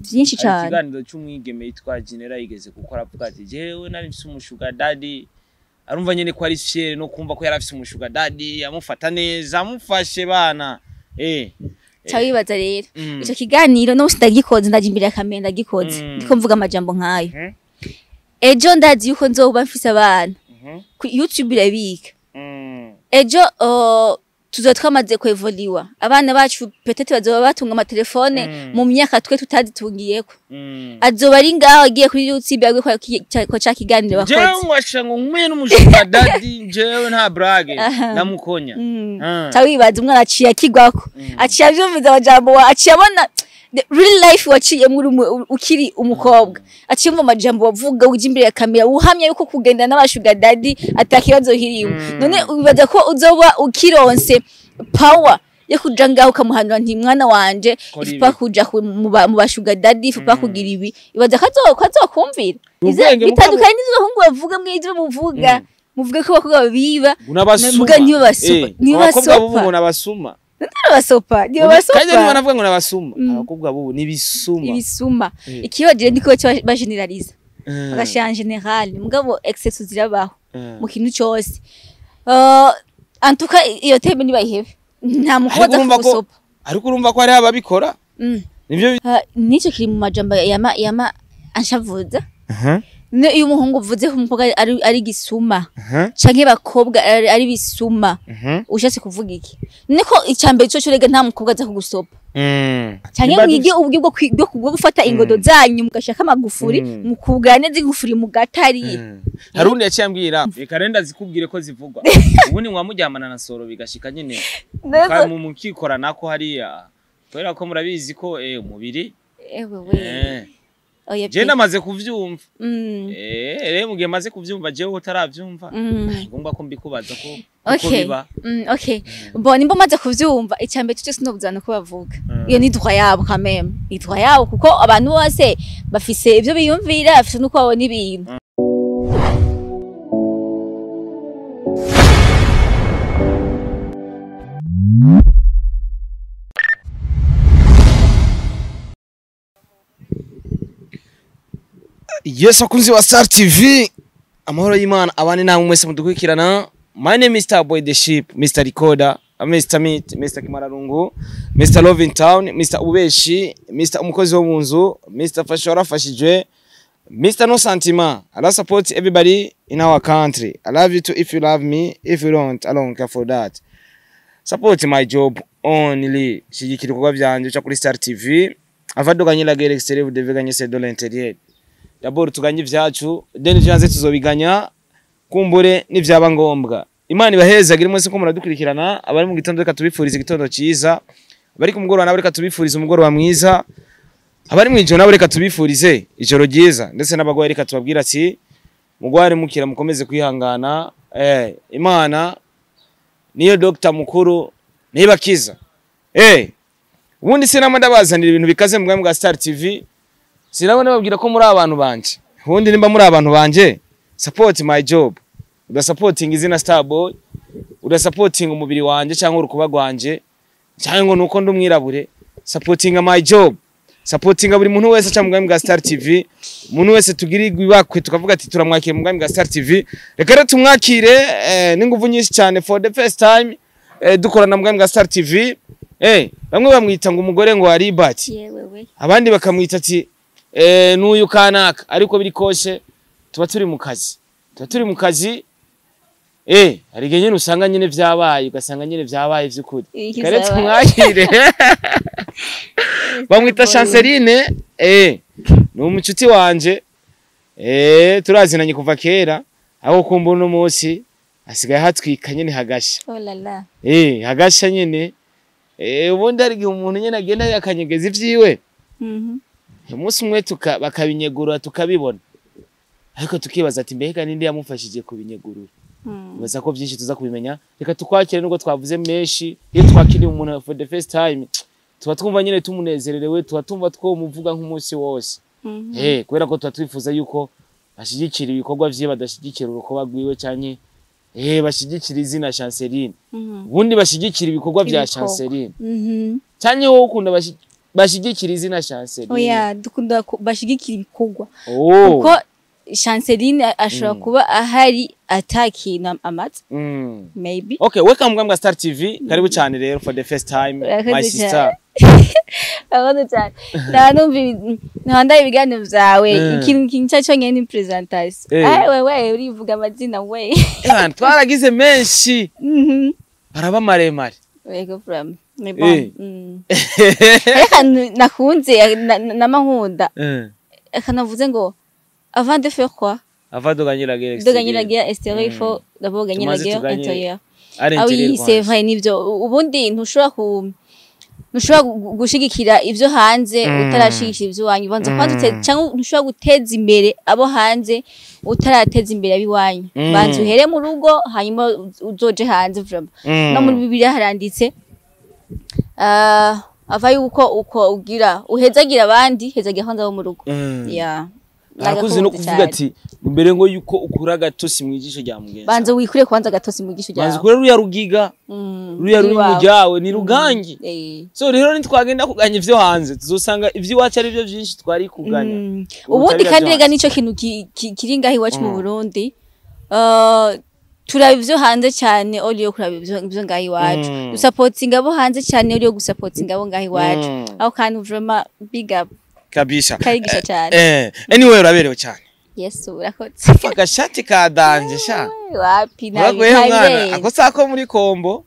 Byinshi Hari cyane. Ikiganiro cy'umwigeme yitwa Genera yigeze gukora, avuga ati: "Jewe nari mfise umu sugar daddy." Arumva nyene ko ari fier no kumva ko yari afise umu sugar daddy amufata neza, amufashe bana. Ca wibaza rero ico kiganiro no ndagikoze, ndaje imbere ya kamera ndagikoze, ndiko mvuga amajambo nk'ayo. Ejo ndazi yuko nzoba mfise abana, ku YouTube irabika. Ejo tuzoba twamaze kwevoliwa, abana bacu peut-être bazoba batunga amatelefone mu myaka twe tutazitungiyeko. Azoba ari ngaho agiye kuri YouTube agiye kwa ca kiganiro Jewe bakoze. ngwasha ngo nkuye n'umu sugar daddy, jewe nta blague, ndamukonya. Ca wibaza umwana aciye akigwako, aciye avyumviza amajambo, aciye abona the real life waciyemwo uri ukiri umukobwa, aciye umva amajambo wavuga uja imbere ya kamera uhamya yuko kugenda n'aba sugar daddy atakibazo kiriwe. None wibaza ko uzoba ukironse power yo kuja ngaho ukamuhanura nti: "Mwana wanje, Kora ifupa ibi." kuja mu ba sugar daddy, ifupa kugira ibi"? Ibaza ko azokumvira? Ubwenge. Bitandukanye n'ivyo abahungu bavuga, mw'ivyo muvuga, muvuge ko abakobwa biba Unabasuma. Muga ntibabasuma, Abakobwa bubu ntibasopa. ngo nabasuma. Ntibasopa, ntibasopa. Kandi niba navuga ngo nabasuma, abakobwa bubu nibisuma. Ibisuma. Ikibazo niko bageneraliza, bagashira en général, mugabo exception zirabaho mu kintu cyose. En tout cas iyo thème nibayihebe, nta mukobwa Ariko aza urumva ko kugusopa. Ariko urumva ko hariho ababikora. Nivyo. Nico kiri mu majambo yama anshavuza. Ne iyo umuhungu uvuze ko umukobwa ari gisuma canke bakobwa ari bisuma, ushatse kuvuga iki? Niko icambere cyo rega nta mukobwa aza kugusopa. Canke mwige uburyo bwo gufata ingodo zanyu, mugashaka amagufuri, mukugana neza igufuri mugatari. Hari undi yaciye ambwira, reka rero ndazikubwire ko zivugwa. Ubundi mwamuryamana na soro bigashika nyene mukikoranako hariya, kubera ko murabizi ko umubiri Ewe we. Oya Je pe. namaze kuvyumva. Rero mugihe maze kuvyumva, jewe utaravyumva, ngombwa ko mbikubaza ko uko biba. Okay. Bon, nimba maze kuvyumva, icambere cyo sinobuzana ko bavuga. Iyo ni droit yabo quand même. Ni droit yabo kuko abantu bose bafise ivyo biyumvira, bafise nuko babona ibintu. Yes, akunzi wa Star TV, amahoro y'Imana abane namwe mwese mudukurikirana. My name is Star Boy the Ship, Mr Recorder, Mr Meat, Mr Kimararungu, Mr Love in Town, Mr Ubeshi, Mr Umukozi wo mu nzu, Mr Fasha warafashijwe, Mr No Sentiment. I love support everybody in our country. I love you too if you love me. If you don't, I don't care for that. Support my job only. Shigikira ibikorwa byanje uca kuri Star TV. Avant de gagner la guerre extérieure, vous devez gagner celle de l'intérieur. D'abord tuganye ivyacu, then ivyo hanze tuzobiganya kumbure nivyaba ngombwa. Imana ibahezagire mwese ko muradukurikirana. Abari mu gitondo reka tubifurize igitondo cyiza, abari ku mugoroba nabo reka tubifurize umugoroba mwiza, abari mu ijoro nabo reka tubifurize ijoro ryiza, ndetse n'abagwayi reka tubabwire ati: "Mugware mukira, mukomeze kwihangana." Imana niyo dogita mukuru, nibakiza. Ubundi sinama ndabazanira ibintu bikaze mu bwami bwa Star TV, sinabona babwira ko muri abantu banje. Ubundi nimba muri abantu banje, support my job. Udasupporting izina Starboy, udasupporting umubiri wanje cyangwa urukuba rwanje cyangwa ngo nuko ndi umwirabure, supporting my job, supporting buri muntu wese aca mu bwami bwa Star TV. Umuntu wese tugirirwa ibakwe tukavuga ati turamwakira mu bwami bwa Star TV. Reka rero tumwakire n'inguvu nyinshi cyane for the first time dukorana mu bwami bwa Star TV. Bamwe bamwita ngo umugore ngo aribati, Yewe we. abandi bakamwita ati n'uyu kanaka, ariko biri kose tuba turi mu kazi, tuba turi mu kazi. Hari igihe nyine usanga nyine vyabaye, ugasanga nyine vyabaye vy'ukuri. Iki Kare vyabaye. tumwakire, bamwita Chanceline. Ni umucuti wanje, turazinanye kuva kera, aho kumva uno munsi asigaye hatwika nyine hagasha. Oh la la. Hagasha nyine. Ubundi hari igihe umuntu nyine agenda akanyegeza ivyiwe, umunsi umwe bakabinyegurura tukabibona, ariko tukibaza ati: "Mbega ninde yamufashije kubinyegurura?" Ibaza ko byinshi tuza kubimenya. Reka tukwakire nubwo twavuze menshi. Iyo twakiriye umuntu for the first time, tuba twumva nyine tumunezererewe, tuba tumva twomuvuga nk'umunsi wose. Kubera ko tuba twifuza yuko bashyigikira ibikorwa vyiwe, badashyigikira urukoba rwiwe, canke bashyigikira izina Chanceline. Ubundi bashyigikira ibikorwa vya Ibikorwa. Chanceline. Canke wowe ukunda Bashigikira izina Chanceline. Oya, dukunda bashigikira ibikorwa. Oh. Kuko Chanceline ashobora kuba ahari atakintu amaze. Maybe. Okay, welcome Mbwa Star TV. Karibu cyane rero for the first time, Urakoze my sister. Urakoze cyane. Nta numva nta ibiganiro vyawe. Ikintu kinca cyonyine ni presentation. Ai wewe urivuga amazina we. Eh, twaragize menshi. Araba maremare. Yego from. Ni bon. Ariko nakunze namankunda. Akanavuze ngo avant de faire quoi? Avant de gagner la guerre De gagner la guerre extérieure, il faut d'abord gagner la Tumaze guerre tuganye intérieure. à Ah oui, l'intérieur c'est kwanza. vrai, nivyo. Ubundi ntushobora gushigikira ivyo hanze utarashigikira ivyo iwanyu. Ubanza kwanza cyangwa ntushobora guteza imbere abo hanze utarateza imbere ab'iwanyu. Banza uhere mu rugo, hanyuma uzoje hanze vraiment. No muri Bibiliya haranditse ava yuko uko ugira uhezagira abandi, hezagira kwanza abo mu rugo. Yeah. Arakuze no Nagakunze kuvuga cyane. ati mbere ngo yuko ukura gatosi mu ijisho rya mugenzi. Banza wikure kwanza gatosi mu gisho Banza ryawe. ukure ruya rugiga, ruya ruri mu Iwawe. ryawe ni rugangi. Eh. So rero nitwagenda kuganya ivyo hanze, tuzosanga ivy'iwacu ari byo byinshi twari kuganya. Ubundi Ubutabera kandi rega byo nico kintu kiri ngaho iwacu mu Burundi. Turaba ivyo hanze cyane au lieu yo kuraba ivyo ngaho iwacu. Dusapotinga abo hanze cyane au lieu yo gusapotinga abo ngaho iwacu. Aho kandi vraiment big up. Kabisa. Karigisha cyane. Anyway, uraberewe cyane. Yesu, urakoze. Agashati ka danje sha. Wapi, nabi. Uragoye mwana. Ntabirenze. Ako sako muri kombo.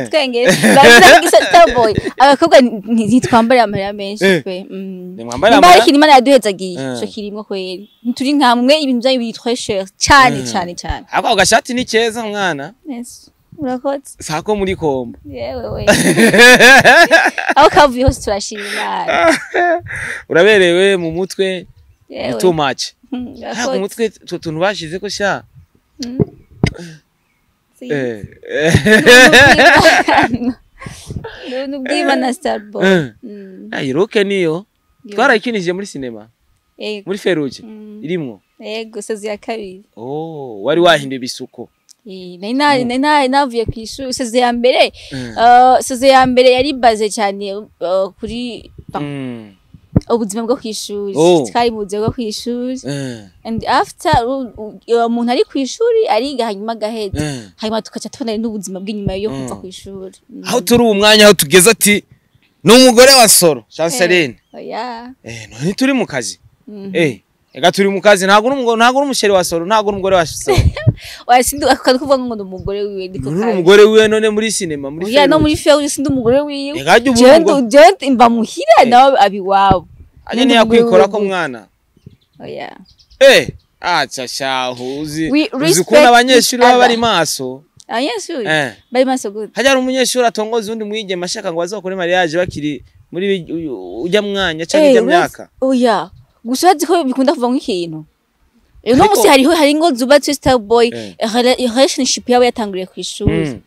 Twenge. Baza Starboy. Abakobwa ntitwambara amahera menshi pe. Nimwambara Nimba hari amahera? ikintu Imana yaduhezagiye, ico kirimwo kweri. Ntituri nkamwe, ibintu vyanyu biri très cher cyane cyane cyane. Ako agashati ni keza mwana. Yesu, urakoze. Sako muri kombo. Yewe we. Aho kavuye hose turashima Imana. Uraberewe mu mutwe ni Yewe. too much. Urakoze. Mu mutwe utwo tuntu bashize ko sha. Si. Ni ubw'Imana, Starboy. Ayi roke niyo. Yo. Twarayikinishije muri cinema. Yego. Muri Feruje. Irimwo. Yego, saison ya kabiri. Oh, wari wahinduye ibisuko. Nari navuye ku ishuri saison ya mbere. Saison ya mbere yari baze cyane kuri ubuzima bwo kw'ishuri. Oh. Twari mu buzima bwo kw'ishuri and after umuntu ari kw'ishuri ariga, hanyuma agaheza, hanyuma tukaca tubona n'ubuzima bw'inyuma yo kuva kw'ishuri. Aho turi ubu mwanya, aho tugeze, ati ni umugore wa Soro Chanceline. Oya. None turi mu kazi. Ega turi mu kazi, ntabwo uri umugore, ntabwo uri umuchéri wa Soro, ntabwo uri umugore wa Soro. Oya, sindi akazi kuvuga ngo ndi umugore wiwe ndiko. Uri umugore wiwe none muri cinema, muri Oya, no Feruje. muri Feruje sindi umugore wiwe. Ega jya ubu Jewe umugore. Jewe mba muhira, nawe abiwabo. Anye ntiyakwikora ko mwana. Oya. Acha shahu, uzi We uzi respect ukuntu abanyeshuri each baba bari other. maso. Abanyeshuri bari maso gute? Hajya hari umunyeshuri atongoza undi mwigeme ashaka ngo bazokore mariage bakiri muri ujya mwanya canke ujya myaka. Oya, gusa urazi ko bikunda kuva nk'ikintu uno Ariko musi hariho hari ingo zubatse, Starboy, relationship yabo yatanguriye ku ishuri.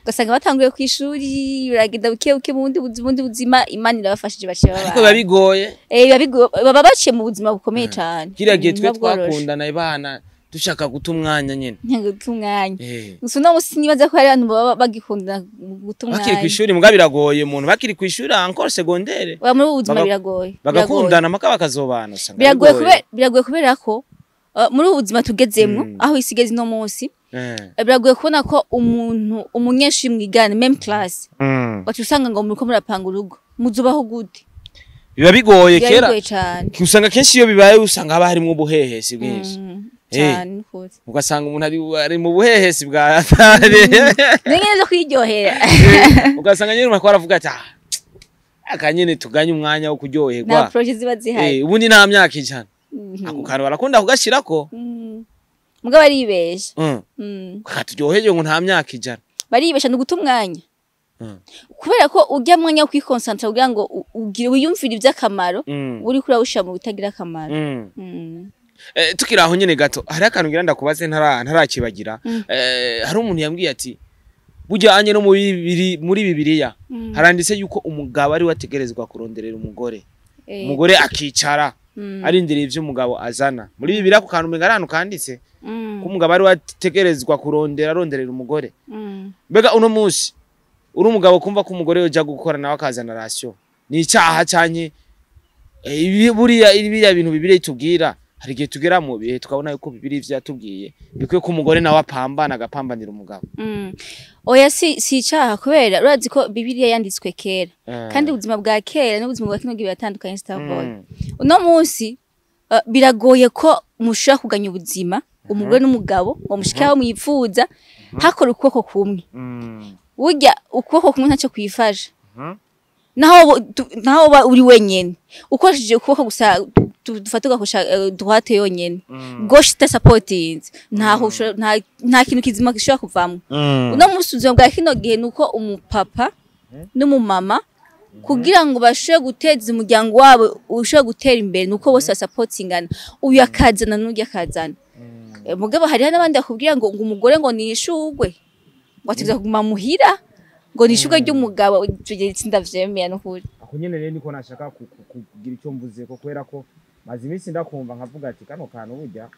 Ugasanga batanguriye ku ishuri, baragenda buke buke mu bundi buzima, bundi buzima, Imana irabafashije baciye Ariko babana. biba bigoye. Biba bigoye, baba baciye mu buzima bukomeye cane. Kiriya gihe twe Buba bworoshe. twakundana ibana dushaka guta umwanya nyene. Ntabwo guta umwanya. Gusa uno musi nibaza ko hari abantu baba bagikundana guta Bakiri umwanya. kw'ishuri muga biragoye, umuntu bakiri kw'ishuri encore secondaire. Oya, muri ubu buzima biragoye. Bagakundana maka bakazobana, usanga Biragoye bigoye. Biragoye kubera ko muri ubu buzima tugezemwo, aho isi igeze ino munsi, biragoye kubona ko umuntu umunyeshuri mwigana même classe, waca usanga ngo muriko murapanga urugo, muzubaho gute? Biba bigoye Biba kera. bigoye cane. Usanga kenshi iyo bibaye usanga haba harimwo ubuhehesi bwinshi. Cane nukuri. Ugasanga umuntu ari mu buhehesi bwa atari. Ni zo kwiryohera. Ugasanga nyine umuntu aravuga ati ah, aka nyene tuganye umwanya wo Nta kuryoherwa. projet ziba zihari. Ubundi nta myaka 100. Ako kantu barakunda kugashirako. Mugabo baribesha. Katuryoheje ngo nta myaka 100. Baribesha, ni uguta umwanya. Kubera ko ujya mwanya wo kwiconcentra kugira ngo ugire wiyumvire iby'akamaro, uri kurawushyira mu bitagira akamaro. Tukiri aho nyene gato, hari akantu ngira ndakubaze ntarakibagira. Hari umuntu yambwiye ati burya anye no muri Bibiliya haranditse yuko umugabo ari we ategerezwa kuronderera umugore, umugore akicara arindiriye ivyo umugabo azana. Muri Bibiliya ku kantu umenga ari ahantu kanditse ko umugabo ari we ategerezwa kurondera aronderera umugore. Mbega uno munsi uri umugabo kumva ko umugore yoja gukora nawe akazana ration? Ni icyaha canke buriya biriya bintu Bibiliya itubwira, hari igihe tugera mu bihe tukabona yuko Bibiliya ivyo yatubwiye bikwiye ko umugore nawe apambana, agapambanira umugabo. Oya, si icaha, kubera urazi ko Bibiliya yanditswe kera, kandi ubuzima bwa kera n'ubuzima bwa kino gihe biratandukanye, Starboy. Uno munsi biragoye ko mushobora kuganya ubuzima, umugore n'umugabo, ngo mushike aho mwipfuza hakora ukuboko kumwe. Burya ukuboko kumwe ntacyo kwifasha. Naho uba uri wenyene, ukoresheje ukuboko gusa, dufate ugakoresha droite yonyene, gauche itasapotinze, ntaho nta kintu kizima gishobora kuvamwo. Uno munsi ubuzima bwa kino gihe nuko umupapa n'umumama, kugira ngo bashobore guteza umuryango wabo ushobore gutera imbere, nuko bose basapotingana, uyu akazana n'urya akazana. Mugabo hariho n'abandi bakubwira ngo umugore ngo ni ishurwe, ngo ategerezwa kuguma muhira, ngo ni ishurwe ry'umugabo. Ico gihe sindavyemera n'ukuri. Ako nyene rero niko nashaka kugira icyo mvuze ko, kubera ko maze iminsi ndakumva nkavuga ati kano kantu burya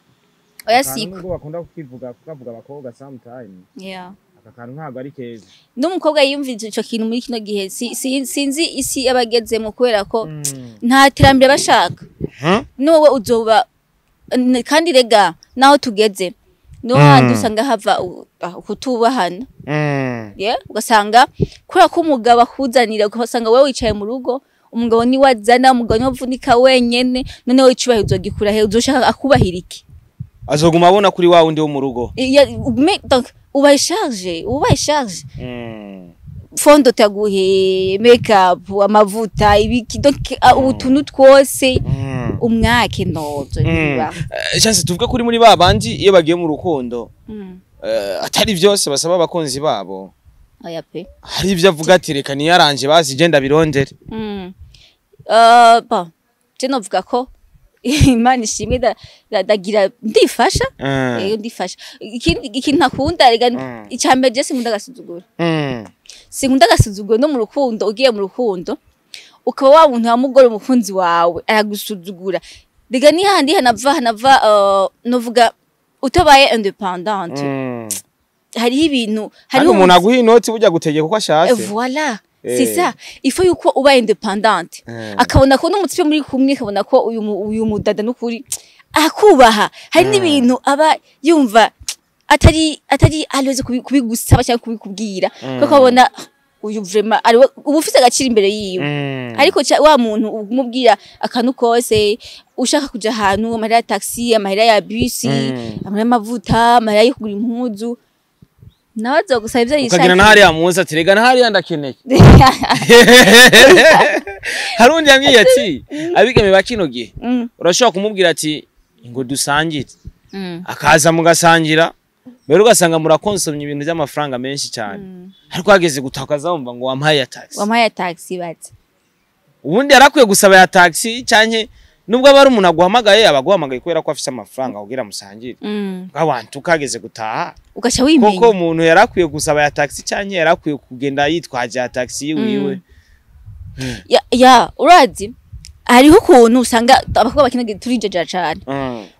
Oya, akantu siko. nubwo bakunda kukivuga, kukavuga abakobwa sometime, aka kantu ntabwo ari keza. N'umukobwa yiyumvise ico kintu muri kino gihe, sinzi isi abagezemo, kubera ko nta terambere bashaka. Nowe uzoba kandi rega naho tugeze no handi usanga hava kutubahana. Yeah, ugasanga kubera ko umugabo akuzanira, ugasanga wowe wicaye mu rugo, umugabo niwe azana, umugabo niwe avunika wenyene. None wowe icubahiro uzogikura he? Uzoshaka akubahira iki? Azoguma abona kuri wa wundi wo mu rugo. Donc ubaye charge, ubaye charge, fond de teint aguhe, makeup, amavuta, ibiki, donc utuntu twose umwake nozo biba. Chance, tuvuge kuri muri ba bandi iyo bagiye mu rukundo, atari byose basaba abakunzi babo. Oya pe. Hari ibyo avuga ati reka niyaranje basi je ndabirondere. Bon, je novuga ko Imana ishimwe, ndagira ndifasha. Ndifasha. Ikindi ikintu ntakunda rega, icambere je sinkunda agasuzuguro. Sinkunda agasuzuguro no mu rukundo. Ugiye mu rukundo ukaba wa muntu wamugora, umukunzi wawe aragusuzugura, rega ni handi hanava novuga utabaye indépendante. Hariho ibintu hari hariho umuntu aguha inoti burya gutegeka uko ashatse. Voilà, c'est ça, il faut yuko uba indépendante, akabona ko n'umutsipe muri kumwe, akabona ko uyu mudada n'ukuri akubaha. Hari n'ibintu aba yumva atari à l'aise kubigusaba cyangwa kubikubwira, kuko abona uyu vraiment ari uba ufise agaciro imbere yiwe. Ariko wa muntu umubwira akantu kose, ushaka kuja ahantu, amahera ya taxi, amahera ya bisi, amahera y'amavuta, amahera yo kugura impuzu, nawe azogusaba ivyo ukagira yishakiye. na hariya munsi ati rega na hariya ndakeneye. Hari undi yambwiye ati abigeme ba kino gihe, urashobora kumubwira ati ngo dusangire, akaza mugasangira, mbere ugasanga murakonsomye ibintu by'amafaranga menshi cyane, ariko hageze gutaha ukazamva ngo wampaye ya taxi. Wampaye taxi bati. Ubundi yarakwiye gusaba ya taxi, canke nubwo aba ari umuntu aguhamagaye, aba aguhamagaye kubera ko afise amafaranga kugira musangire. Bw'abantu kageze gutaha ugaca wimenya. Koko umuntu yarakwiye gusaba ya taxi, canke yarakwiye kugenda yitwaje ya taxi yiwiwe? Ya, urazi hariho ukuntu usanga abakobwa bakina turijaja cane.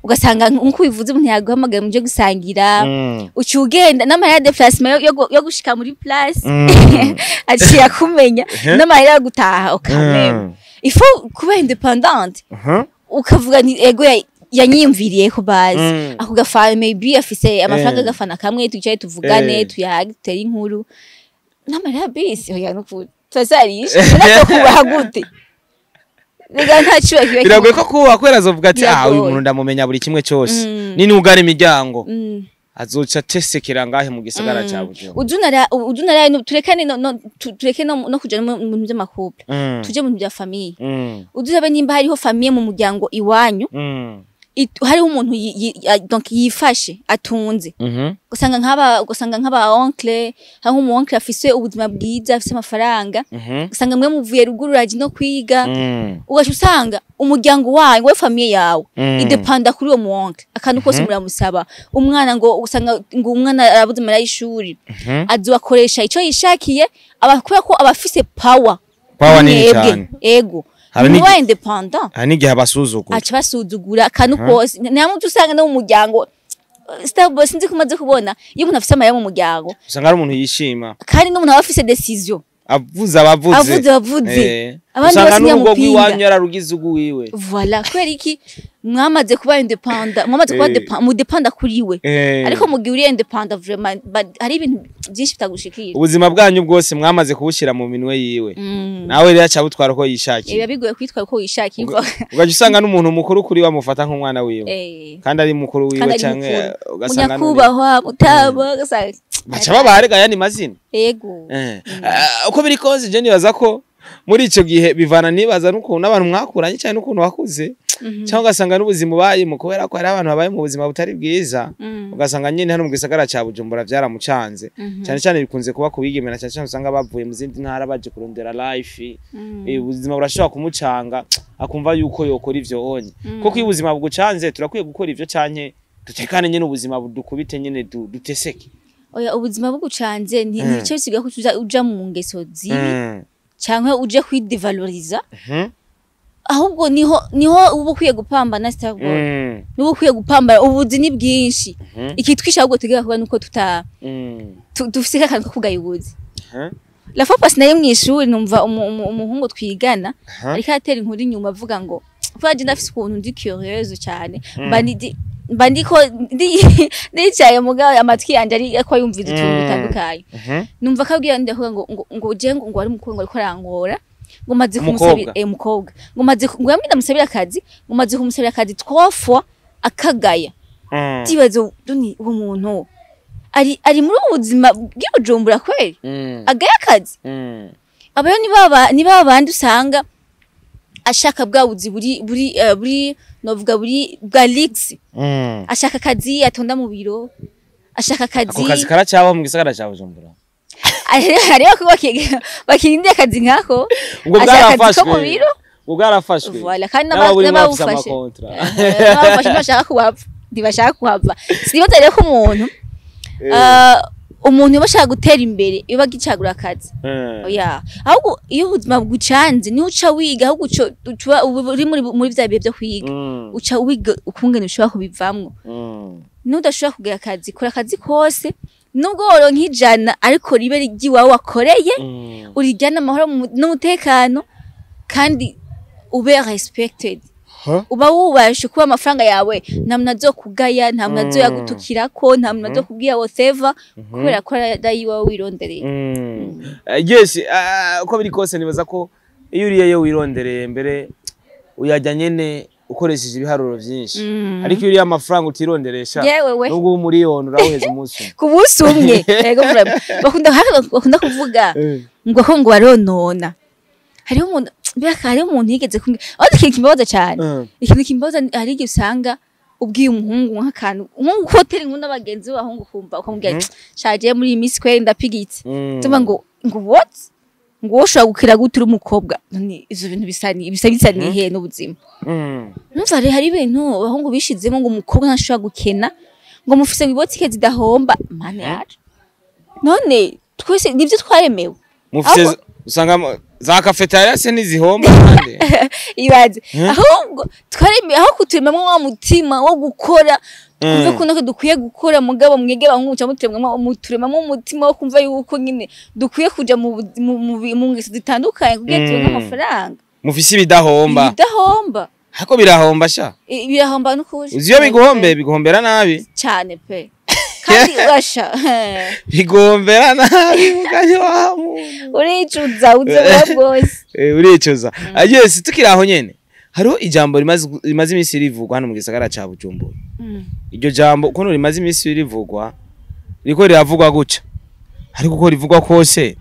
Ugasanga nkuko ubivuze, umuntu yaguhamagaye muje gusangira, uca ugenda n'amahera ya déplacement yo gushika muri place aciye akumenya, n'amahera yo gutaha ukamenya. Il faut kuba indépendante, ukavuga ni ego yanyiyumviriye ko bazi ako gafana, maybe afise amafaranga, agafana kamwe, twicaye tuvugane, tuyage, dutere inkuru, n'amahera ya bisi oya, nukuri turazarisha kubaha gute? Rega nta cyubahiro kiba. Biragoye ko kubaha, kubera azovuga ati ah, uyu Biragoye. muntu ndamumenya buri kimwe cyose, ninugara imiryango azoca atesekera ngahe mu gisagara ca Bujumbura. Uzunara turekane tureke no kuja no mu bintu vy'ama couple, tuje mu bintu vya famille. Uzuzabe nimba hariho famille mu muryango iwanyu, hariho umuntu donc yifashe, atunze, ugasanga nk'aba oncle, hari nk'umu oncle afise ubuzima bwiza, afise amafaranga, ugasanga mwe muvuye ruguru uraje no kwiga, ugaca usanga umuryango wawe, wowe famille yawe, idepanda kuri uwo mu oncle. Akantu kose muramusaba. Umwana ngo usanga ngo umwana arabuze amahera y'ishuri, azobakoresha ico yishakiye, aba kubera ko aba afise power. Power nini Mwebwe, cane. ego. Hari muba indépendant. Hari n'igihe abasuzugura. Aca basuzugura akantu kose. Nta usanga no mu muryango, Starboy, sinzi ko umaze kubona iyo umuntu afise amahera mu muryango, usanga ari umuntu yishima. Kandi n'umuntu aba afise décision. Avuze abavuze. Avuze abavuze. Abandi Usanga bose n'urugo ntiyamupinga. rw'iwanyu yararugize ugwiwe. Voilà, kubera iki mwamaze kuba indépendant, mwamaze kuba mudependa kuri we. Ariko mu gihe uri indépendant, vraiment hari ibintu byinshi bitagushikira. Ubuzima bwanyu bwose mwamaze kubushyira mu minwe yiwe. Nawe rero aca butwara uko yishakiye. Biba bigoye kwitwara uko wishakiye. Ugaca usanga n'umuntu mukuru kuri we amufata nk'umwana wiwe. Kandi ari mukuru wiwe, Kandi ari canke mukuru. ugasanga Munyakubahwa mutaba, ugasanga baca babaharega ayandi mazina. Yego. Uko biri kose, je nibaza ko muri ico gihe bivana, nibaza n'ukuntu n'abantu mwakuranye cyane, n'ukuntu wakuze, cyangwa ugasanga n'ubuzima ubayemo, kubera ko hari abantu babaye mu buzima butari bwiza, ugasanga nyine hano mu gisagara ca Bujumbura vyaramucanze. Cyane cyane bikunze kuba ku bigeme, na cyane cyane usanga bavuye mu zindi ntara baje kurondera life. Ubuzima burashobora kumucanga, akumva yuko yokora ivyo onye. Kuko iyo ubuzima bugucanze, turakwiye gukora ivyo canke dutekane nyene, ubuzima budukubite nyene, duteseke? Oya, ubuzima bugucanze ntibice bisigaye ko uja mu ngeso zibi canke uje kwidevaloriza. Ahubwo niho uba ukwiye gupambana, Starboy. Niba ukwiye gupambana, ubuzi ni bwinshi. Ikitwisha ahubwo tugira kuba nuko tuta dufise akantu ko kugaya ubuzi. La fois passée nari mw'ishuri, numva umuhungu twigana ariko atera inkuru inyuma, avuga ngo kubera je ndafise ukuntu ndi curieuse cyane, mba ndiko nicaye mugabo amatwi yanje ari ko yumviza utuntu dutandukanye. Numva akabwira, ndavuga ngo je ngo ari umukobwa ngo ariko arankora, ngo maze Umukobwa? kumusabira, umukobwa, ngo maze ngo yambwira ndamusabira akazi, ngo maze kumusabira akazi trois fois akagaya. Ndibaza duni uwo muntu ari muri ubu buzima bw'ibujumbura kweli agaya akazi? Abayo ni baba bandi usanga ashaka bwa buzi buri novuga buri bwa luxe. Ashaka akazi atonda mu biro, ashaka akazi. Ako kazi karacyabaho mu gisagara cya Bujumbura? Hariho ko bakirindiye akazi nkako. Ubwo Ashaka akazi ko bwarafashwe. mu biro. Ubwo bwarafashwe. Voilà, kandi N'ababuri bafise n'abawufashe. amakontra. N'abawufashe ntibashaka kuhava, ntibashaka kuhava. Sinibaza rero ko umuntu umuntu yoba ashaka gutera imbere iyo bagicagura akazi. Oya, ahubwo iyo ubuzima bugucanze niho uca wiga, ahubwo uca uba uri muri vya bihe vyo kwiga. Uca wiga ukungene ushobora kubivamwo. Nudashobora kugira akazi, kora akazi kose, nubwo woronka 100, ariko ribe ry'iwawe wakoreye, urijyane amahoro n'umutekano, kandi ube respected. Uba wubashe kuba amafaranga yawe, nta muntu azokugaya, nta muntu azoyagutukirako, nta muntu azokubwira whatever, kubera ko ari iwawe wirondereye. Yes, uko biri kose nibaza ko iyo uriye wirondereye mbere, uyajya nyene ukoresheje ibiharuro vyinshi. Ariko iyo uriye amafaranga utironderesha, Yewe we. nubwo umuriyoni urawuheza umunsi umwe. Ku munsi umwe, yego, vraiment. Bakunda kuvuga ngo ko ngo baronona. Hariho umuntu, mbega hariho umuntu yigeze kumbwira, aho ikintu kimbabaza cyane. Ikintu kimbabaza hari igihe usanga ubwiye umuhungu nk'akantu, nk'uko hoteli nkunda bagenzi b'abahungu, kumva ukamubwira, shaje muri iyi minsi kweri ndapigitse. Tuvuga ngo what, ngo wowe ushobora gukira gute uri umukobwa? None ivyo bintu bisa nihe n'ubuzima? Numva hari ibintu abahungu bishizemo ngo umukobwa ntashobora gukena, ngo mufise ngo ibotike zidahomba. Mana yacu, none twese nivyo twaremewe? Mufise usanga za cafetaria se ntizihomba kandi? Ibaze, ahubwo twaremewe aho kuturemamwo wa mutima wo gukora, twumve ko natwe dukwiye gukora. Mugabo mwege abahungu muca muturemamwo umutima wo kumva yuko nyine dukwiye kuja mu ngeso zitandukanye kugira turonke amafaranga. Mufise ibidahomba. Ibidahomba. Ariko birahomba sha. Birahomba n'ukuri. Uzi iyo biguhombe, biguhombera nabi. Cyane pe, kandi urasha. Biguhombera nabi mugani wa muntu. Uricuza ubuzima bwose. Uricuza. Yes, tukiri aho nyene, hariho ijambo rimaze iminsi rivugwa hano mu gisagara ca Bujumbura. Iryo jambo ukuntu rimaze iminsi rivugwa, riko riravugwa guca, ariko uko rivugwa kose,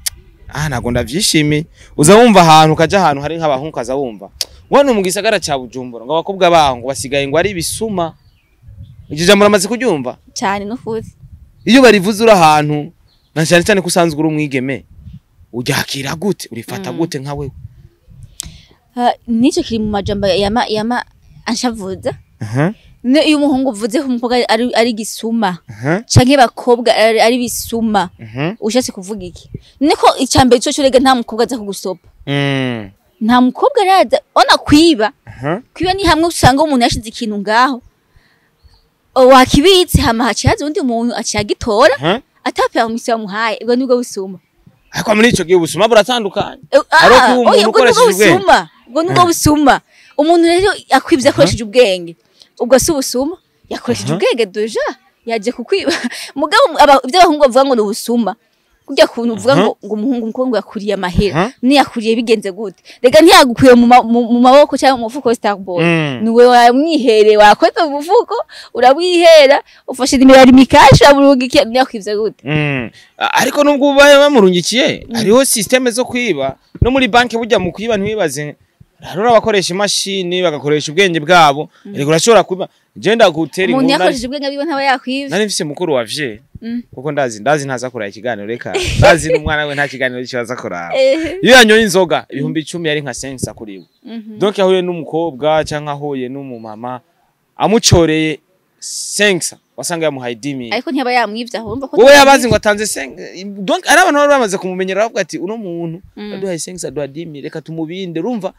ntabwo ndavyishimiye. Uza wumva ahantu ukaja ahantu hari nk'abahungu, ukaza wumva ngo hano mu gisagara ca Bujumbura ngo abakobwa baho ngo basigaye ngo ari ibisuma. Iryo jambo uramaze kuryumva? Cyane n'ukuri. Iyo barivuze uri ahantu, na cyane cyane ko usanzwe uri umwigeme, uryakira gute, urifata gute nka wewe? Ah, nicyo kiri mu majambo yama anshavuza. Iyo umuhungu uvuze ko umukobwa ari gisuma canke bakobwa ari bisuma, ushatse kuvuga iki? Niko icambere cyo rega nta mukobwa aza kugusopa. Nta mukobwa araza ona kwiba. Kwiba ni hamwe usanga umuntu yashize ikintu ngaho, wakibitse, hama haciye haza undi muntu aciye agitora ata permission yamuhaye. Ubwo nibwo busuma. Ariko muri ico gihe ubusuma buratandukanye. Eh, Ari ah, ukuba oya, umuntu ubwo nubwo ukoresheje ubwenge. busuma, ubwo nubwo busuma. Umuntu rero akwibye akoresheje ubwenge, ubwo si ubusuma, yakoresheje ubwenge, déjà yaje kukwiba. Mugabo ibyo abahungu bavuga ngo ni ubusuma, kurya kuntu uvuga ngo umuhungu, umukobwa yakuriye amahera, niyakuriye bigenze gute? Rega ntiyagukuye mu maboko cyangwa mu mufuko, Starboy. Niwe wamwihereye, wakoze mu mufuko uramwihera, ufashe nimero ya Lumicash, uramurungikiye, ntiyakwivye gute? Ariko nubwo ubaye bamurungikiye, hariho système zo kwiba no muri banki. Burya mu kwiba ntiwibaze, hariho abakoresha imashini, bagakoresha ubwenge bwabo. Erega urashobora kuba je ndagutera Umuntu inkuru. yakoresheje ubwenge bwiwe ntaba yakwivye. Nari mfise mukuru wa vye, kuko ndazi ntaza kuraba ikiganiro. Reka, ndazi n'umwana we nta kiganiro kibaza kuraba. Iyo yanyoye inzoga, 10,000 yari nka 500 kuri we. Donc yahuye n'umukobwa cyangwa ahuye n'umumama amucoreye 500, wasanga yamuhaye 10,000. Ariko ntiyaba yamwivye aho, urumva ko Wowe yabazi ngo atanze 5. Donc ari abantu bari bamaze kumumenyera, bavuga ati uno muntu aduhaye 5, aduha 10,000, reka tumubinde. Urumva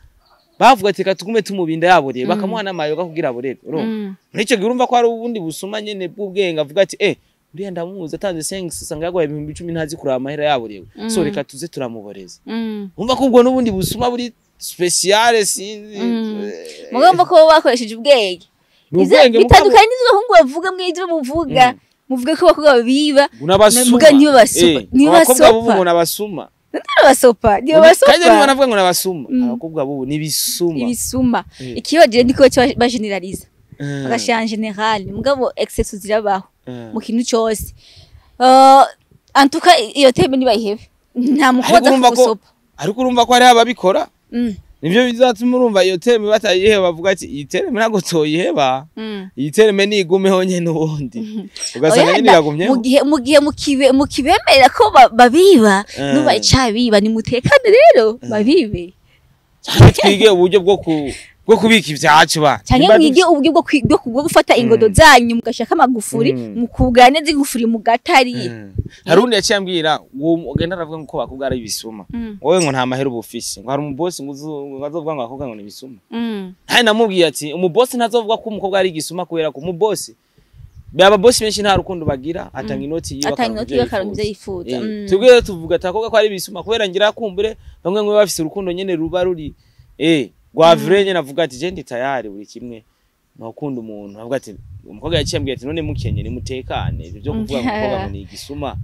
bavuga ati reka tugume tumubinda yaboreye, bakamuha n'amayoga kugira aborere. Urumva muri icyo gihe urumva ko hari ubundi busuma nyene bw'ubwenge, avuga ati uriya ndamuzi, atanze 5 usanga yaguhaye 10,000, ntazi kuraba amahera yaborewe, so reka tuze turamuboreza. Urumva ko ubwo n'ubundi busuma buri spéciale, sinzi. Mugomba ko bakoresheje ubwenge. Ni ubwenge. Bitandukanye n'ivyo abahungu bavuga. Mw'ivyo muvuga, muvuge ko abakobwa biba Unabasuma. Muga nibo basuma. Nibo Abakobwa basopa. bubu ngo nabasuma. Basopa, nibo Kandi nibo basopa. banavuga ngo nabasuma. Abakobwa bubu ni ibisuma. Ibisuma. Ikibazo niko bageneraliza, bagashira en général, mugabo excès zirabaho mu kintu cyose. En tout cas iyo thème nibayihebe, nta mukobwa Ariko urumva ko kugusopa. Ariko urumva ko hariho ababikora. Nivyo bizatuma urumva iyo thème batayiheba, bavuga ati iyi thème ntabwo toyiheba, iyi thème nigumeho nyene, ubundi ugasanga Oya, nyene iragumyeho. Mu gihe mukibemerera ko babiba, nuba icabiba nimutekane rero babibe. Canke twige uburyo bwo kubika ivyacu ba. Canke Nimba mwige uburyo bwo gufata ingodo zanyu, mugashaka amagufuri, mukugana neza igufuri mugatari. Hari undi yaciye ambwira, uwo ugenda aravuga ngo ko bakobwa ari ibisuma, wowe ngo nta mahera uba ufise, ngo hari umubosi ngo ngo azovuga ngo abakobwa ngo ni ibisuma. Kandi namubwiye ati umubosi ntazovuga ko umukobwa ari igisuma, kubera ko umubosi, aba bosi benshi nta rukundo bagira, atanga inoti yiwe. Atanga inoti yiwe akaronka ivyo yifuza. Twebwe rero tuvuga ati abakobwa ko ari ibisuma kubera ngira kumbure bamwe ngo bafise urukundo nyene ruba ruri rwa vrai nyene, avuga ati je ndi tayari buri kimwe nokunda umuntu. Avuga ati umukobwa yaciye ambwira ati none mukenye nimutekane, ivyo byo kuvuga ngo umukobwa ngo ni igisuma.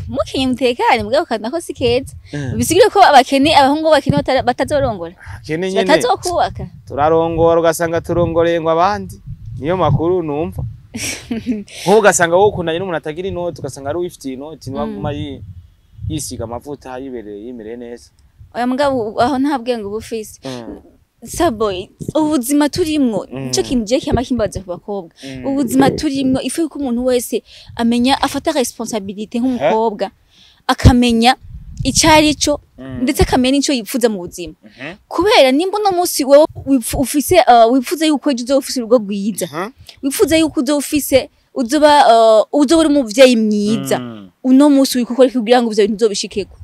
Mukenye mutekane, mugabo kandi nako si keza. Bisigure ko abakene, abahungu bakene batazorongora, Kene nyene batazokubaka. Turarongora, ugasanga turongoreye ngo abandi, niyo makuru numva. Nk'ubu ugasanga wowe ukundanye n'umuntu atagira inoti, ugasanga ari uwifitiye inoti, niwe aguma yisiga amavuta, yibereye, yimereye neza. Oya, mugabo aho nta bwenge uba ufise, sabo. Ubuzima turimwo, nico kintu je kiyama kimbaza ku bakobwa. Ubuzima turimwo, ifu yuko umuntu wese amenya afata responsabilité nk'umukobwa, akamenya ico ari cyo, ndetse akamenya n'ico yipfuza mu buzima. Kubera nimba uno munsi wewe ufise wipfuza yuko ejo uzoba ufise urugo rwiza, wipfuza yuko uzoba ufise uzoba uzoba uri umuvyeyi mwiza, uno munsi uriko ukora iki kugira ngo ivyo bintu uzobishikeko?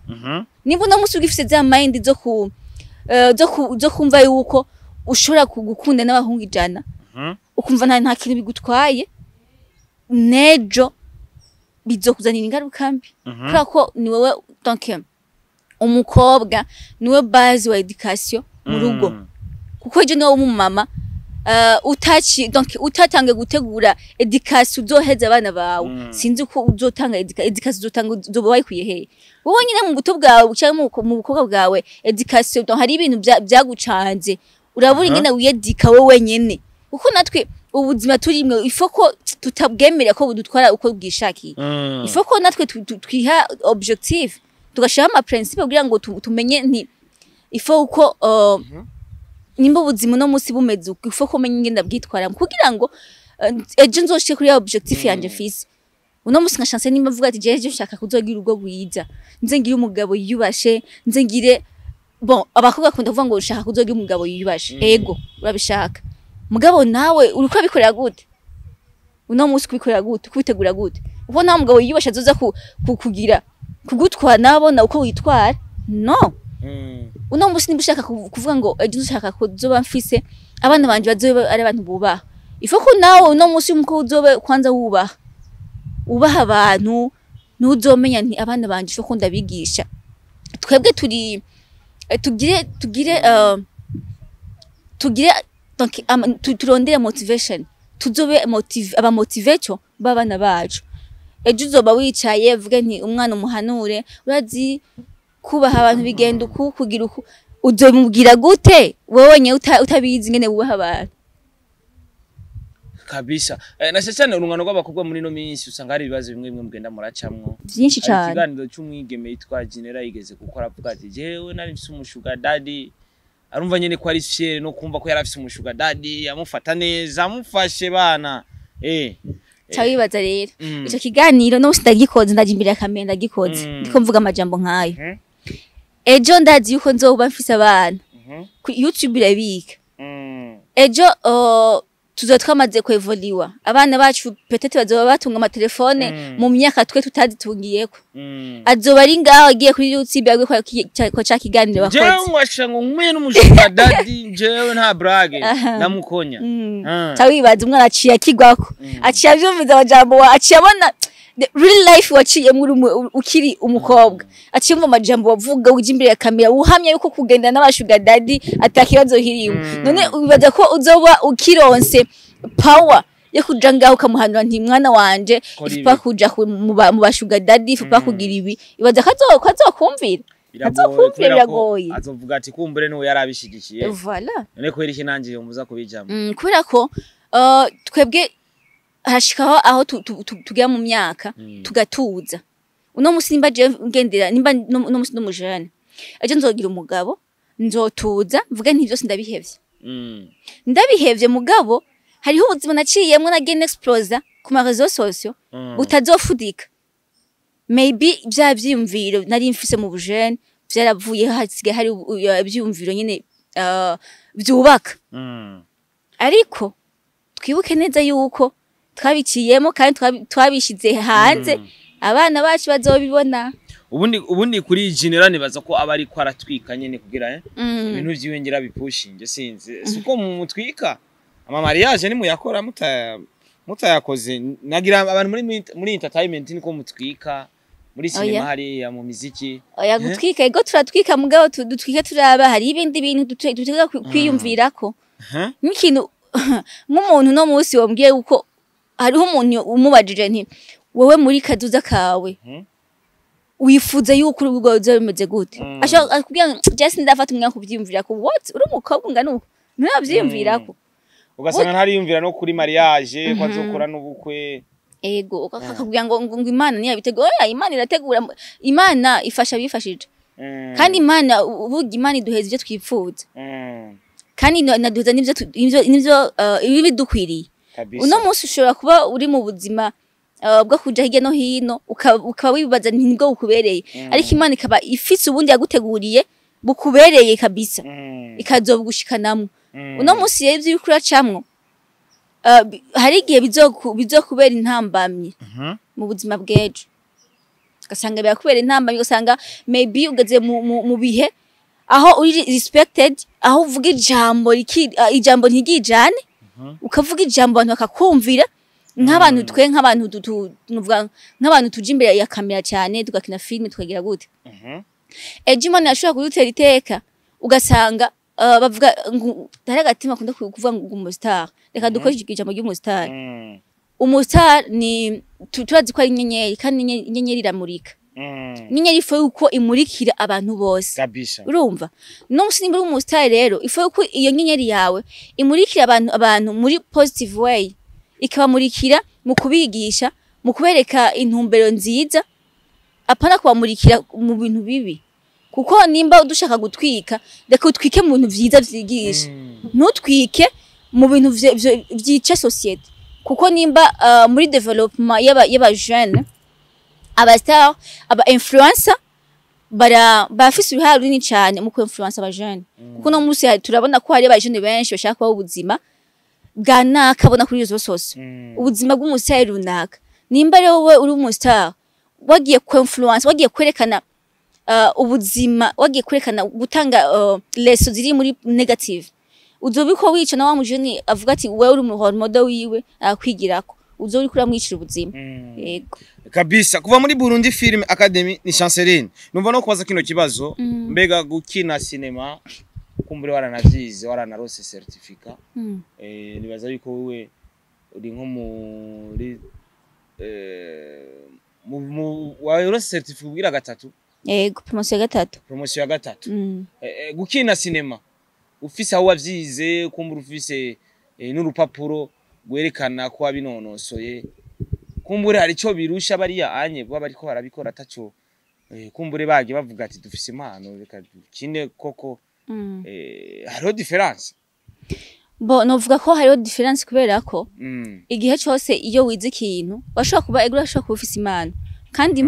Nimba uno munsi ugifise za mind zo kumva yuko ushobora gukunda n'abahungu 100, ukumva nta kintu bigutwaye, nejo bizokuzanira ingaruka mbi, kubera ko ni wowe, donc umukobwa niwe base wa éducation mu rugo, kuko ejo niwe umumama utaci, donc utatange gutegura éducation uzoheza abana bawe. Sinzi ko uzotanga éducation, uzotanga uzoba wayikuye hehe wowe nyine mu buto bwawe cyangwa mu bukobwa bwawe? Éducation, donc hari ibintu byagucanze, urabura ingene wiyedika wowe wenyene, kuko natwe ubuzima turimwe ifo ko tutabwemera ko budutwara uko bwishakiye. Ifo ko natwe twiha objectif, tugashiraho ama principe kugira ngo tumenye nti ifo uko nimba ubuzima uno munsi bumeze uko, ifo ko menya ingene ndabwitwaramo kugira ngo ejo nzoshike kuri ya objectif yanje fise uno munsi. Nka chance, nimba mvuga ati jewe nshaka kuzogira urugo rwiza, nze ngire umugabo yiyubashe, nze ngire, bon, abakobwa bakunda kuvuga ngo ushaka kuzogira umugabo yiyubashe. Ego, urabishaka, mugabo nawe uriko urabikorera gute uno munsi? Kubikorera gute? Kubitegura gute? Kuko nta mugabo yiyubashe azoza kugira kugutwara nabona uko witwara, no. Uno munsi nimba ushaka kuvuga ngo ejo nshaka kuzoba mfise abana banje bazobe ari abantu bubaha, ifo ko nawe uno munsi umukobwa uzobe kwanza wubaha, ubaha abantu. Ntuzomenya nti abana banje ko ndabigisha. Twebwe turi tugire donc turondere motivation, tuzobe motive, aba motivation b'abana bacu. Ejo uzoba wicaye uvuge nti umwana umuhanure, urazi kubaha abantu bigenda uku, kugira uku, uzomubwira gute wewe wenyine utabizi ingene wubaha abantu? Kabisa. Na cyane urungano rw'abakobwa muri no minsi usanga hari ibibazo bimwe bimwe mugenda muracamwo. Vyinshi Hari cane. ikiganiro c'umwigeme yitwa Genera yigeze gukora, avuga ati jewe nari mfise umu sugar daddy, arumva nyene ko ari fier no kumva ko yari afise umu sugar daddy amufata neza, amufashe bana. Ca wibaza rero, ico kiganiro no ndagikoze, ndaje imbere ya kamera ndagikoze, ndiko mvuga amajambo nk'ayo. Ejo ndazi yuko nzoba mfise abana, ku YouTube irabika. Ejo tuzoba twamaze kwevoliwa, abana bacu peut-être bazoba batunga amatelefone mu myaka twe tutazitungiyeko. Azoba ari ngaho agiye kuri YouTube, agiye kwa ca kiganiro Jewe wakoze. ngwasha ngo nkuye n'umu sugar daddy, jewe nta blague, namukonya. Ca wibaza, umwana aciye akigwako, aciye avyumviza amajambo, aciye abona the real life waciyemwo uri ukiri umukobwa, aciye yumva amajambo wavuga uja imbere ya kamera uhamya yuko kugenda n'aba sugar daddy ata kibazo kiriwe. None wibaza ko uzoba ukironse power yo kuja ngaho ukamuhanura nti mwana wanje, Kora ifupa ibi. kuja mu ba sugar daddy, ifupa kugira ibi? Ibaza ko azokumvira? Biragoye. Azokumvira? Kubera ko Biragoye. azovuga ati kumbure n'uwo yari abishigikiye. Voilà. None kubera iki nanje yomuza kubijamwo? Kubera ko twebwe hashikaho aho tugera mu myaka tugatuza. Uno musi nimba je ngendera, nimba uno musi ndumujene, ejo nzogira umugabo, nzotuza mvuge nti vyose ndabihevye. Ndabihevye, mugabo hariho ubuzima naciyemwo nagiye nexplosa ku ma réseaux sociaux butazofudika. Maybe vya vyiyumviro nari mfise mu bujene vyaravuye, hasigaye hari ivyiyumviro nyene vyubaka. Ariko twibuke neza yuko twabiciyemo kandi twabishize hanze, abana bacu bazobibona. Ubundi kuri Genera nibaza ko aba ariko aratwika nyene kugira ibintu vyiwe ngira bipushinge, sinzi siko mutwika ama mariage ni muyakora mutayakoze, nagira abantu muri entertainment niko mutwika muri cinema, Oya. hariya mu miziki. Oya. Eh? Gutwika, ego turatwika, mugabo dutwika turaba hari ibindi bintu dutegerezwa kwiyumvirako. Nk'ikintu nk'umuntu no munsi wambwiye uko hariho umuntu umubajije nti wowe muri kazuza kawe wifuza yuko urugo ruzoba rumeze gute? Ashobora akubwira ngo je sindafata umwanya kuvyiyumvirako. What, uri umukobwa ungana uko nturavyiyumvirako? Ugasanga ntariyumvira no kuri mariage ko azokora n'ubukwe. Ego, akakubwira ngo Imana niyo yabitegura. Oya, Imana irategura, Imana ifasha abifashije. Kandi Imana, ubuga Imana iduheza ivyo twipfuza. Kandi inaduheza n'ivyo ibidukwiriye. Kabisa. Uno munsi ushobora kuba uri mu buzima bwo kuja hirya no hino, ukaba wibaza nti nibwo bukubereye, ariko Imana ikaba ifise ubundi yaguteguriye bukubereye kabisa, ikazobugushikanamwo. Uno munsi rero ivyo uriko uracamwo, hari igihe bizokubera intambamyi mu buzima bw'ejo, ugasanga birakubera intambamyi, ugasanga maybe ugeze mu bihe aho uri respected, aho uvuga ijambo ijambo ntiryijane, ukavuga ijambo abantu bakakumvira, nk'abantu twe nk'abantu nuvuga nk'abantu tuja imbere ya kamera cyane, tugakina filime, tukagira gute. Ejo Imana yashobora kudutera iteka, ugasanga bavuga ngo hari agatima akunda kuvuga ngo umu star. Reka dukoreshe ijambo ry'umu star. Umu star ni turazi ko ari inyenyeri, kandi inyenyeri iramurika. Inyenyeri ifu yuko imurikira abantu bose. Kabisa. Urumva, no musi nimba uri umu star rero, ifu yuko iyo nyenyeri yawe imurikira abantu muri positive way, ikabamurikira mu kubigisha, mu kubereka intumbero nziza, apana kubamurikira mu bintu bibi. Kuko nimba dushaka gutwika, reka utwike mu bintu vyiza vyigisha, ntutwike mu bintu vyica société. Kuko nimba muri développement y'aba jeune, aba star, aba influencer bara barafise uruhare runini cyane mu ku-influence aba jeune. Kuko no munsi turabona ko hari aba jeune benshi bashaka kubaho ubuzima bwa naka bona kuri izo sose, ubuzima bw'umu star runaka. Nimba rero wowe uri umu star wagiye ku-influence, wagiye kwerekana ubuzima, wagiye kwerekana gutanga leçons ziri muri negative, uzobiko wica na wa mujeni avuga ati wewe uri mu role model wiwe akwigirako. Uzo uriko uramwicira ubuzima. Yego. Kabisa. Kuva muri Burundi Film Academy ni Chanceline, numva no kubaza kino kibazo: mbega gukina cinema, kumbure waranavyize, waranarose certificat, nibaza yuko wewe uri nko muri warose certificat ubwira gatatu. Yego, promotion ya gatatu. Promotion ya gatatu. Gukina cinema ufise aho wavyize, kumbura ufise n'urupapuro rwerekana ko wabinonosoye, kumbure hari ico birusha bariya anye baba bariko barabikora ataco, kumbure bagiye bavuga ati dufise impano, reka dukine koko, hariho différence? Bo, novuga ko hariho différence kubera ko igihe cyose iyo wize ikintu, washobora kuba ego, urashobora kuba ufise impano, kandi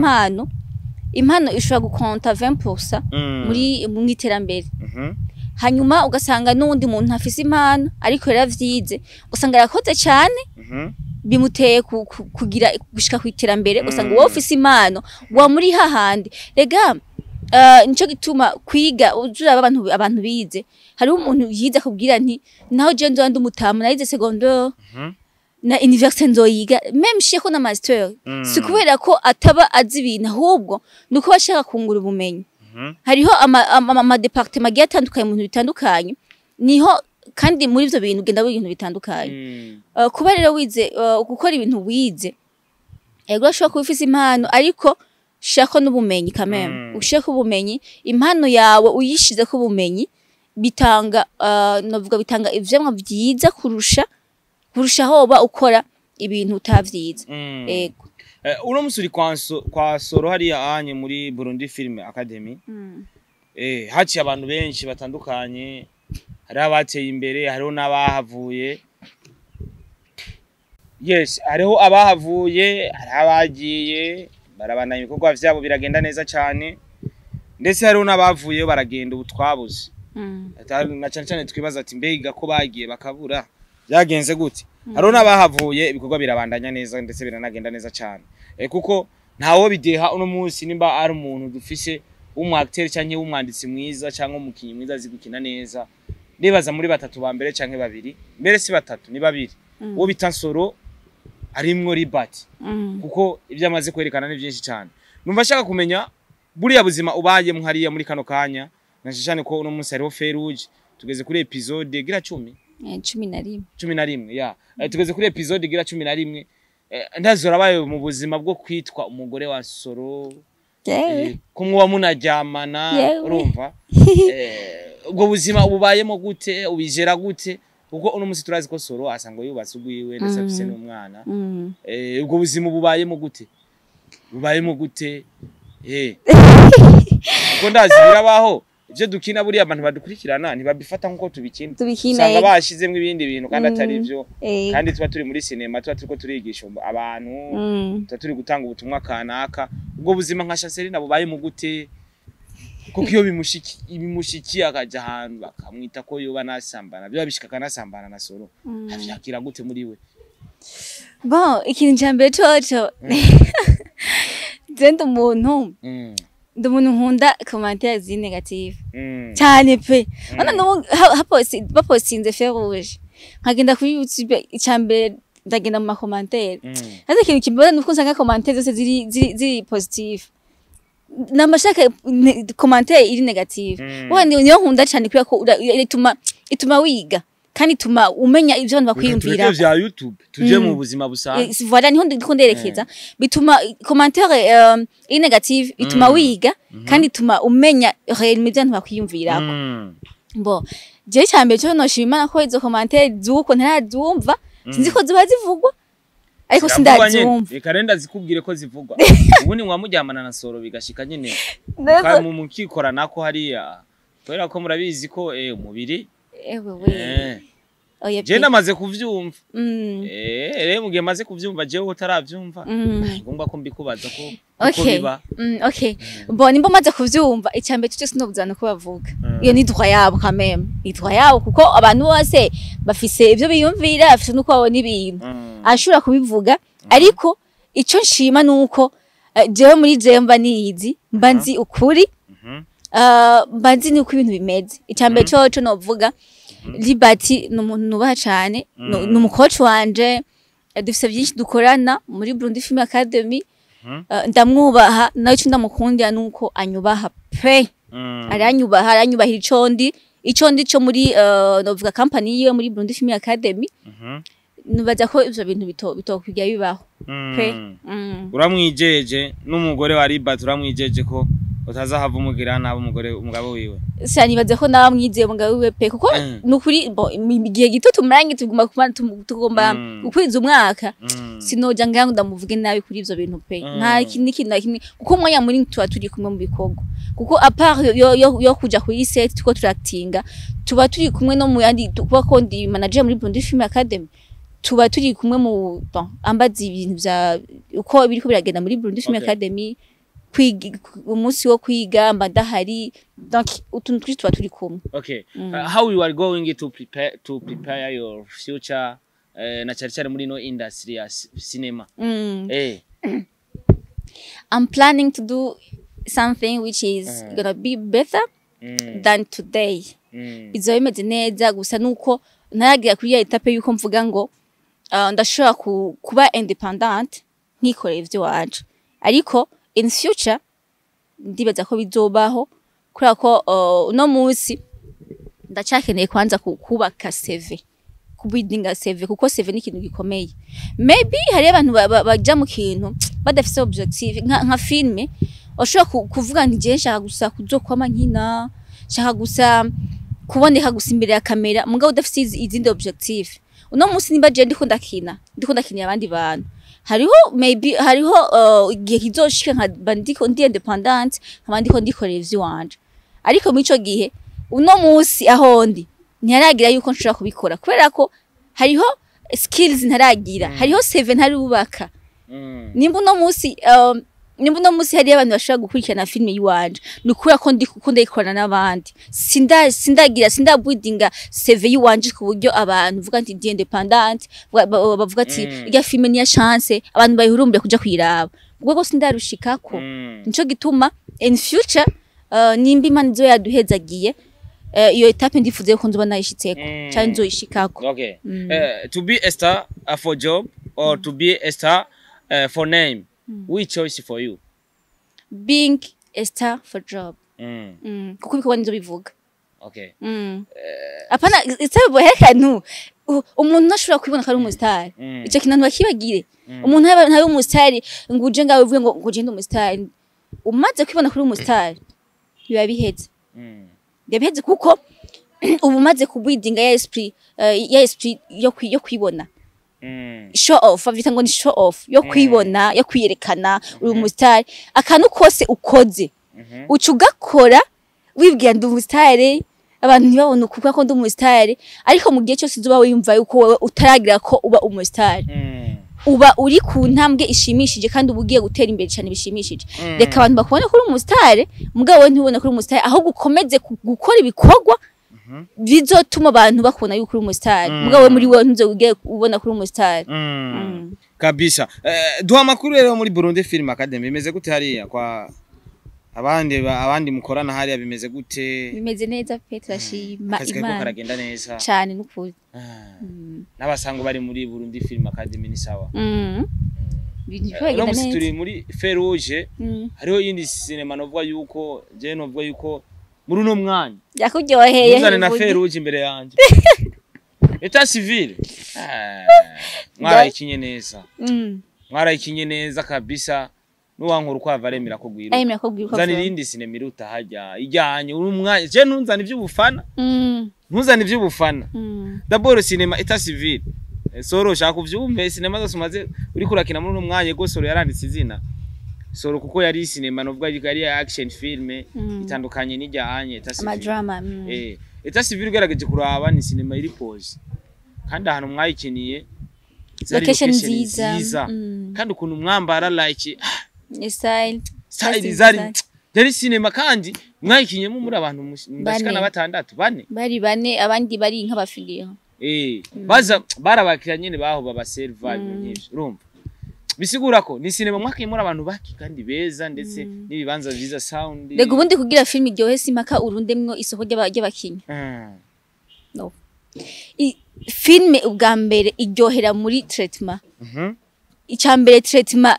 impano ishobora gukonta 20% muri mu iterambere. Hanyuma ugasanga n'uwundi muntu afise impano ariko yaravyize, usanga yakoze cyane, bimuteye kugira gushika ku iterambere. Usanga wowe ufise impano wa muri hahandi. Rega nico gituma kwiga, uzuraba abantu bize, hariho umuntu yize akubwira nti naho je nzoba ndi umutamu, narize secondaire, na université nzoyiga, même sheko na master. Si kubera ko ataba azi ibintu, ahubwo nuko bashaka kungura ubumenyi. Hariho ama département agiye atandukanye mu bintu bitandukanye, niho kandi muri ivyo bintu ugenda wiga ibintu bitandukanye. Kuba rero wize, gukora ibintu wize, ego urashobora kuba ufise impano, ariko shako n'ubumenyi quand même. Ushaka ubumenyi, impano yawe uyishizeko ubumenyi, bitanga, novuga bitanga ivyamwa vyiza kurusha hoba ukora ibintu utavyize. Ego. Uno musi uri kwa Soro hariya anye muri Burundi Film Academy. Haciye abantu benshi batandukanye, hariho abateye imbere, hariho n'abahavuye. Yes, hariho abahavuye, hariho abagiye barabandanya ibikorwa vyabo biragenda neza cane, ndetse hariho n'abavuyeyo baragenda ubu twabuze. Na cane cane twibaza ati mbega ko bagiye bakabura, byagenze gute? Hariho n'abahavuye ibikorwa birabandanya neza, ndetse biranagenda neza cane, kuko ntawo bideha uno munsi nimba ari umuntu dufise w'umu acteur canke w'umwanditsi mwiza canke umukinyi mwiza azi gukina neza, ndibaza muri batatu ba mbere canke babiri, mbere si batatu, ni babiri, uwo bita Nsoro arimwo Libert, kuko ibyo amaze kwerekana ni byinshi cyane. Numva ashaka kumenya buriya buzima ubayemo hariya muri kano kanya, na cyane ko uno munsi hariho Feruje, tugeze kuri episode gira 10. 11. 11 ya. Tugeze kuri episode gira 11. Ndazi urabaye mu buzima bwo kwitwa umugore wa Soro, ko muba munaryamana. Yewe. Urumva, ubwo buzima ububayemo gute, ubijera gute? Kuko uno munsi turazi ko Soro asanga yubatse ugwiwe, ndetse afise n'umwana. Ubwo buzima ububayemo gute, bubayemo gute? Kuko ndazi birabaho, ivyo dukina buriya abantu badukurikirana ntibabifata nkuko tubikina. Tubikina. Usanga bashizemwo ibindi bintu kandi atari vyo, kandi tuba turi muri sinema, tuba turiko turigisha abantu, tuba turi gutanga ubutumwa kanaka. Ubwo buzima nka Chanceline bubayemo gute? Kuko iyo bimushikiye akaja ahantu bakamwita ko yoba nasambana, biba bishika akanasambana na Soro, avyakira gute muri we? Bon, ikintu ca mbere coco, je ndi umuntu ndi umuntu nkunda commentaire ziri négative cyane pe. Hano nubu bapostinze Feruje, nkagenda kuri YouTube, icya mbere ndagenda mu ma commentaire. Hata ikintu kimbona nuko nsanga commentaire zose ziri positive, namashaka commentaire iri négative. Wa niyo nkunda cyane kubera ko ituma wiga kandi ituma umenya ivyo abantu bakwiyumvira. Tureke vya YouTube, tuje mu buzima busanzwe. Voilà, niho ndiko nderekeza. Bituma commentaire iri négative ituma wiga kandi ituma umenya réellement ivyo abantu bakwiyumvirako. Bo, jewe icambere cyo noshima Imana ko izo commentaire z'uko ntarazumva, sinzi ko ziba zivugwa, ariko Ziravugwa nyene. sindazumva. Reka renda zikubwire ko zivugwa. Ubundi mwamuryamana na Soro bigashika nyene mukikoranako hariya, kubera ko murabizi ko umubiri Ewe we. Oya je pe. namaze kuvyumva. Rero mugihe maze kuvyumva, jewe utaravyumva, ngombwa ko mbikubaza ko uko biba. Okay. Bon, nimba maze kuvyumva, icambere cyo sinobuzana ko bavuga. Iyo ni droit yabo quand même. Ni droit yabo kuko abantu bose bafise ivyo biyumvira, bafise nuko babona ibintu. Ashobora kubivuga, ariko ico nshima nuko jewe muri jewe mba niyizi, mba nzi ukuri, mba nzi nuko ibintu bimeze. Icambere coco novuga, Liberty ni umuntu nubaha cane, ni umukoci wanje, Dufise byinshi dukorana muri Burundi Film Academy. Ndamwubaha, nawe ico ndamukundira nuko anyubaha pe. Aranyubaha, aranyubahira ico ndi co muri novuga company yiwe muri Burundi Film Academy. Nubaza ko ivyo bintu bitokwiga bibaho pe. Uramwijeje n'umugore wa Ribat, uramwijeje ko utazahava umugira nabi umugore, umugabo wiwe? Sha, nibaza ko nawe amwizeye umugabo wiwe pe, kuko nukuri bo igihe gito tumaranye tuguma kumara tugomba gukwiza umwaka, sinoja ngaho ngo ndamuvuge nabi kuri ivyo bintu pe. Nta n'ikintu na kimwe, kuko umwanya munini tuba turi kumwe mu bikorwa, kuko à part yo kuja kuri set tuko turactinga, tuba turi kumwe no mu yandi, kuba ko ndi manager muri Burundi Film Academy, tuba turi kumwe mu, bon, ambaza ibintu vya uko biriko biragenda muri Burundi Film Academy, kwiga, umunsi wo kwiga mba ndahari, donc utuntu twinshi tuba turi kumwe. Okay. How you are going to prepare your future, na cyane cyane muri no industry ya cinema? I'm planning to do something which is gonna be better than today. Bizoba bimeze neza, gusa nuko ntaragira kuri ya étape yuko mvuga ngo ndashobora kuba independent nkikorera ivyo wanje, ariko in future ndibaza ko bizobaho, kubera ko uno munsi ndacakeneye kwanza kubaka CV, kubuildinga CV, kuko CV ni ikintu gikomeye. Maybe hari abantu baja mu kintu badafise objective, nka filme ushobora kuvuga nti je nshaka gusa kuzokwama nkina, nshaka gusa kuboneka gusa imbere ya kamera, mugabo udafise izindi objective. Uno munsi nimba je ndiko ndakina, ndiko ndakinira abandi bantu, hariho maybe hariho igihe kizoshika nkaba ndiko ndi independent, nkaba ndiko ndikorera ivy'iwanje, ariko muri ico gihe, uno munsi aho ndi ntiharagira yuko nshobora kubikora, kubera ko hariho skills ntaragira, hariho CV ntarubaka. Nimba uno munsi hariyo abantu bashobora gukurikirana filime yiwanje, ni ukubera ko ndi kuko ndayikorana n'abandi. Sindagira, sindabuildinga CV yiwanje ku buryo abantu vuga nti ndi independent, bavuga ati irya filime niya chance, abantu bayihurumbira kuja kuyiraba. Ubwo rwose ndarushikako. Nico gituma in future, nimba Imana izo yaduhezagiye, iyo étape ndifuze ko nzoba nayishitseko canke nzoyishikako. Okay. To be a star for job or to be a star for name, which choice for you? Being a star for job. Kuko ibikorwa nivyo bivuga. Apana star bohekanu, umuntu ntashobora kwibona ko ari umustar. Ico kintu abantu bakibagire, umuntu ntabe umustar ngo uje ngawe uvuge ngo uje ndi umustar. Umaze kwibona kuri umustar biba biheze. Biba biheze, kuko ubu umaze kubuildinga ya esprit yo kwibona, show off, bavyita ngo ni show off, yo kwibona, yo kwiyerekana uri umustar. Akantu kose ukoze uca ugakora wibwira ndi umustar, abantu ntibabone ukuvuga ko ndi umustar. Ariko mu gihe cyose uzoba wiyumva yuko wowe utaragira ko uba umustar, uba uri ku ntambwe ishimishije kandi uba ugiye gutera imbere cyane bishimishije. Reka abantu bakubone ko uri umustar, mugabo wowe ntubone ko uri umustar, ahubwo ukomeze gukora ibikorwa bizotuma abantu bakubona yuko uri umustar, mugabo wowe muri wowe ntuzogere ubona ko uri umustar. Kabisa. Duha amakuru rero muri Burundi Film Academy, bimeze gute hariya kwa abandi abandi mukorana hariya, bimeze gute? Bimeze neza pe, turashima Akazi kariko Imana. karagenda neza? Cane, n'ukuri. Ah. N'abasango bari muri Burundi Film Academy ni sawa? Ibintu Uno biragenda musi neza. turi muri Feruje. Hariho iyindi sinema novuga yuko je novuga yuko muri uno mwanya Yakuryoheye? ntuzane na Bivuge. Feruje imbere yanje. État civil. Ah, mwarayikinye neza. Mwarayikinye neza kabisa, nuwankura ukwava aremera ko gwiruka. Ayemera ko gwiruka. Nzana Vuba. irindi sinema iruta hajya ijyanye uri umwanya, je ntunzane iby'ubufana. Ntuzane iby'ubufana. D'abord sinema état civil. Soro shaka uvyumve, sinema zose umaze uriko urakina muri uno mwanya go, Soro yaranditse izina Soro, kuko yari sinema novuga yuko yari action film itandukanye n'ijyanye état civil. Amadrama. État civil ugerageje kuraba ni sinema iri pose, kandi ahantu mwayikiniye zari Location location nziza. nziza. Kandi ukuntu mwambara, like Ni style. Style Style zari nziza. yari sinema, kandi mwayikinyemo muri abantu mudashika na Bane. batandatu, bane. Bari bane, abandi bari nk'abafiliyo. Baza barabakira nyene baho babaserva, ibintu nk'ivyo, urumva bisigura ko ni sinema mwakiye muri abantu baki kandi beza, ndetse n'ibibanza vyiza, sound. Rega ubundi kugira film iryohe si impaka urundemwo isoko ry'abakinyi. No. Filme ubwa mbere iryohera muri traitement. Icya mbere, traitement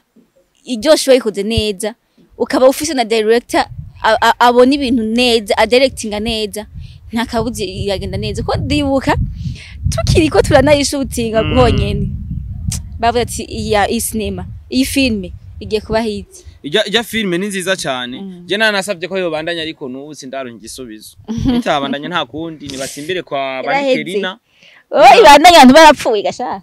iryoshe wayikoze neza, ukaba ufise na director abona ibintu neza, adirectinga neza, nta kabuzi iragenda neza. Ko ndibuka tukiriko turanayishutinga honyene bavuga ati iya iyi cinema, iyi filme igiye kuba hit. Ijya filme ni nziza cyane. Je nanasabye ko yobandanya, ariko n'ubu sindaronka igisubizo. Nitabandanya nta kundi, nibasimbire kwa Yaraheze. Banikerina. Oh, ibandanya abantu barapfuye gasha.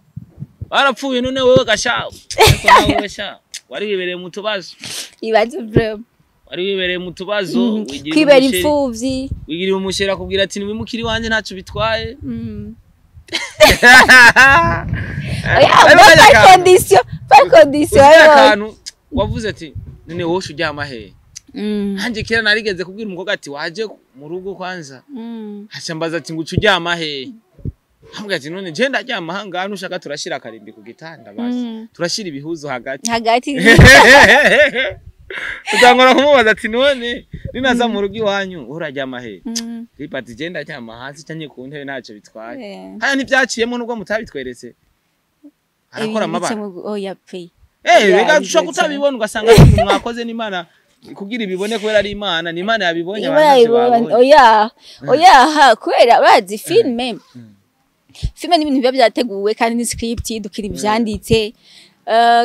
Barapfuye. None wewe gasha, ariko nawe gasha wari wibereye mu tubazo. Ibaze vraiment. Wari wibereye mu tubazo, wigirira Kwibera umusheri. imfuvyi. Wigirira umusheri akubwira ati nimwimukiri wanje ntacyo bitwaye. Oya, Ariko par kajya akantu. condition, par condition. Uzi Ayo. akantu wavuze ati none wowe uryama hehe? Hanjye kera narigeze kubwira umukobwa ati waje mu rugo kwanza, haca mbaza ati ngo uca uryama hehe? Ambwira ati none je ndaryama ahangaha, nushaka turashira akarimbi ku gitanda basi, turashira ibihuzu hagati. Hagati. Utangura kumubaza ati none ninaza mu rugo iwanyu uraryama hehe? Ripati je ndaryama hasi canke ku ntebe, ntacyo bitwaye. Haya ntibyaciyemo nubwo mutabitweretse, arakora amabara. Oya pe. Eh, Ya, rega ushobora ibyo kutabibona, ugasanga ari ibintu mwakoze n'Imana kugira ibibone, kubera ari Imana, ni Imana yabibonye, abantu ntavyo babonye. Oya oya, ha kubera bazi filme ni ibintu biba byateguwe kandi ni script, dukira ivyanditse.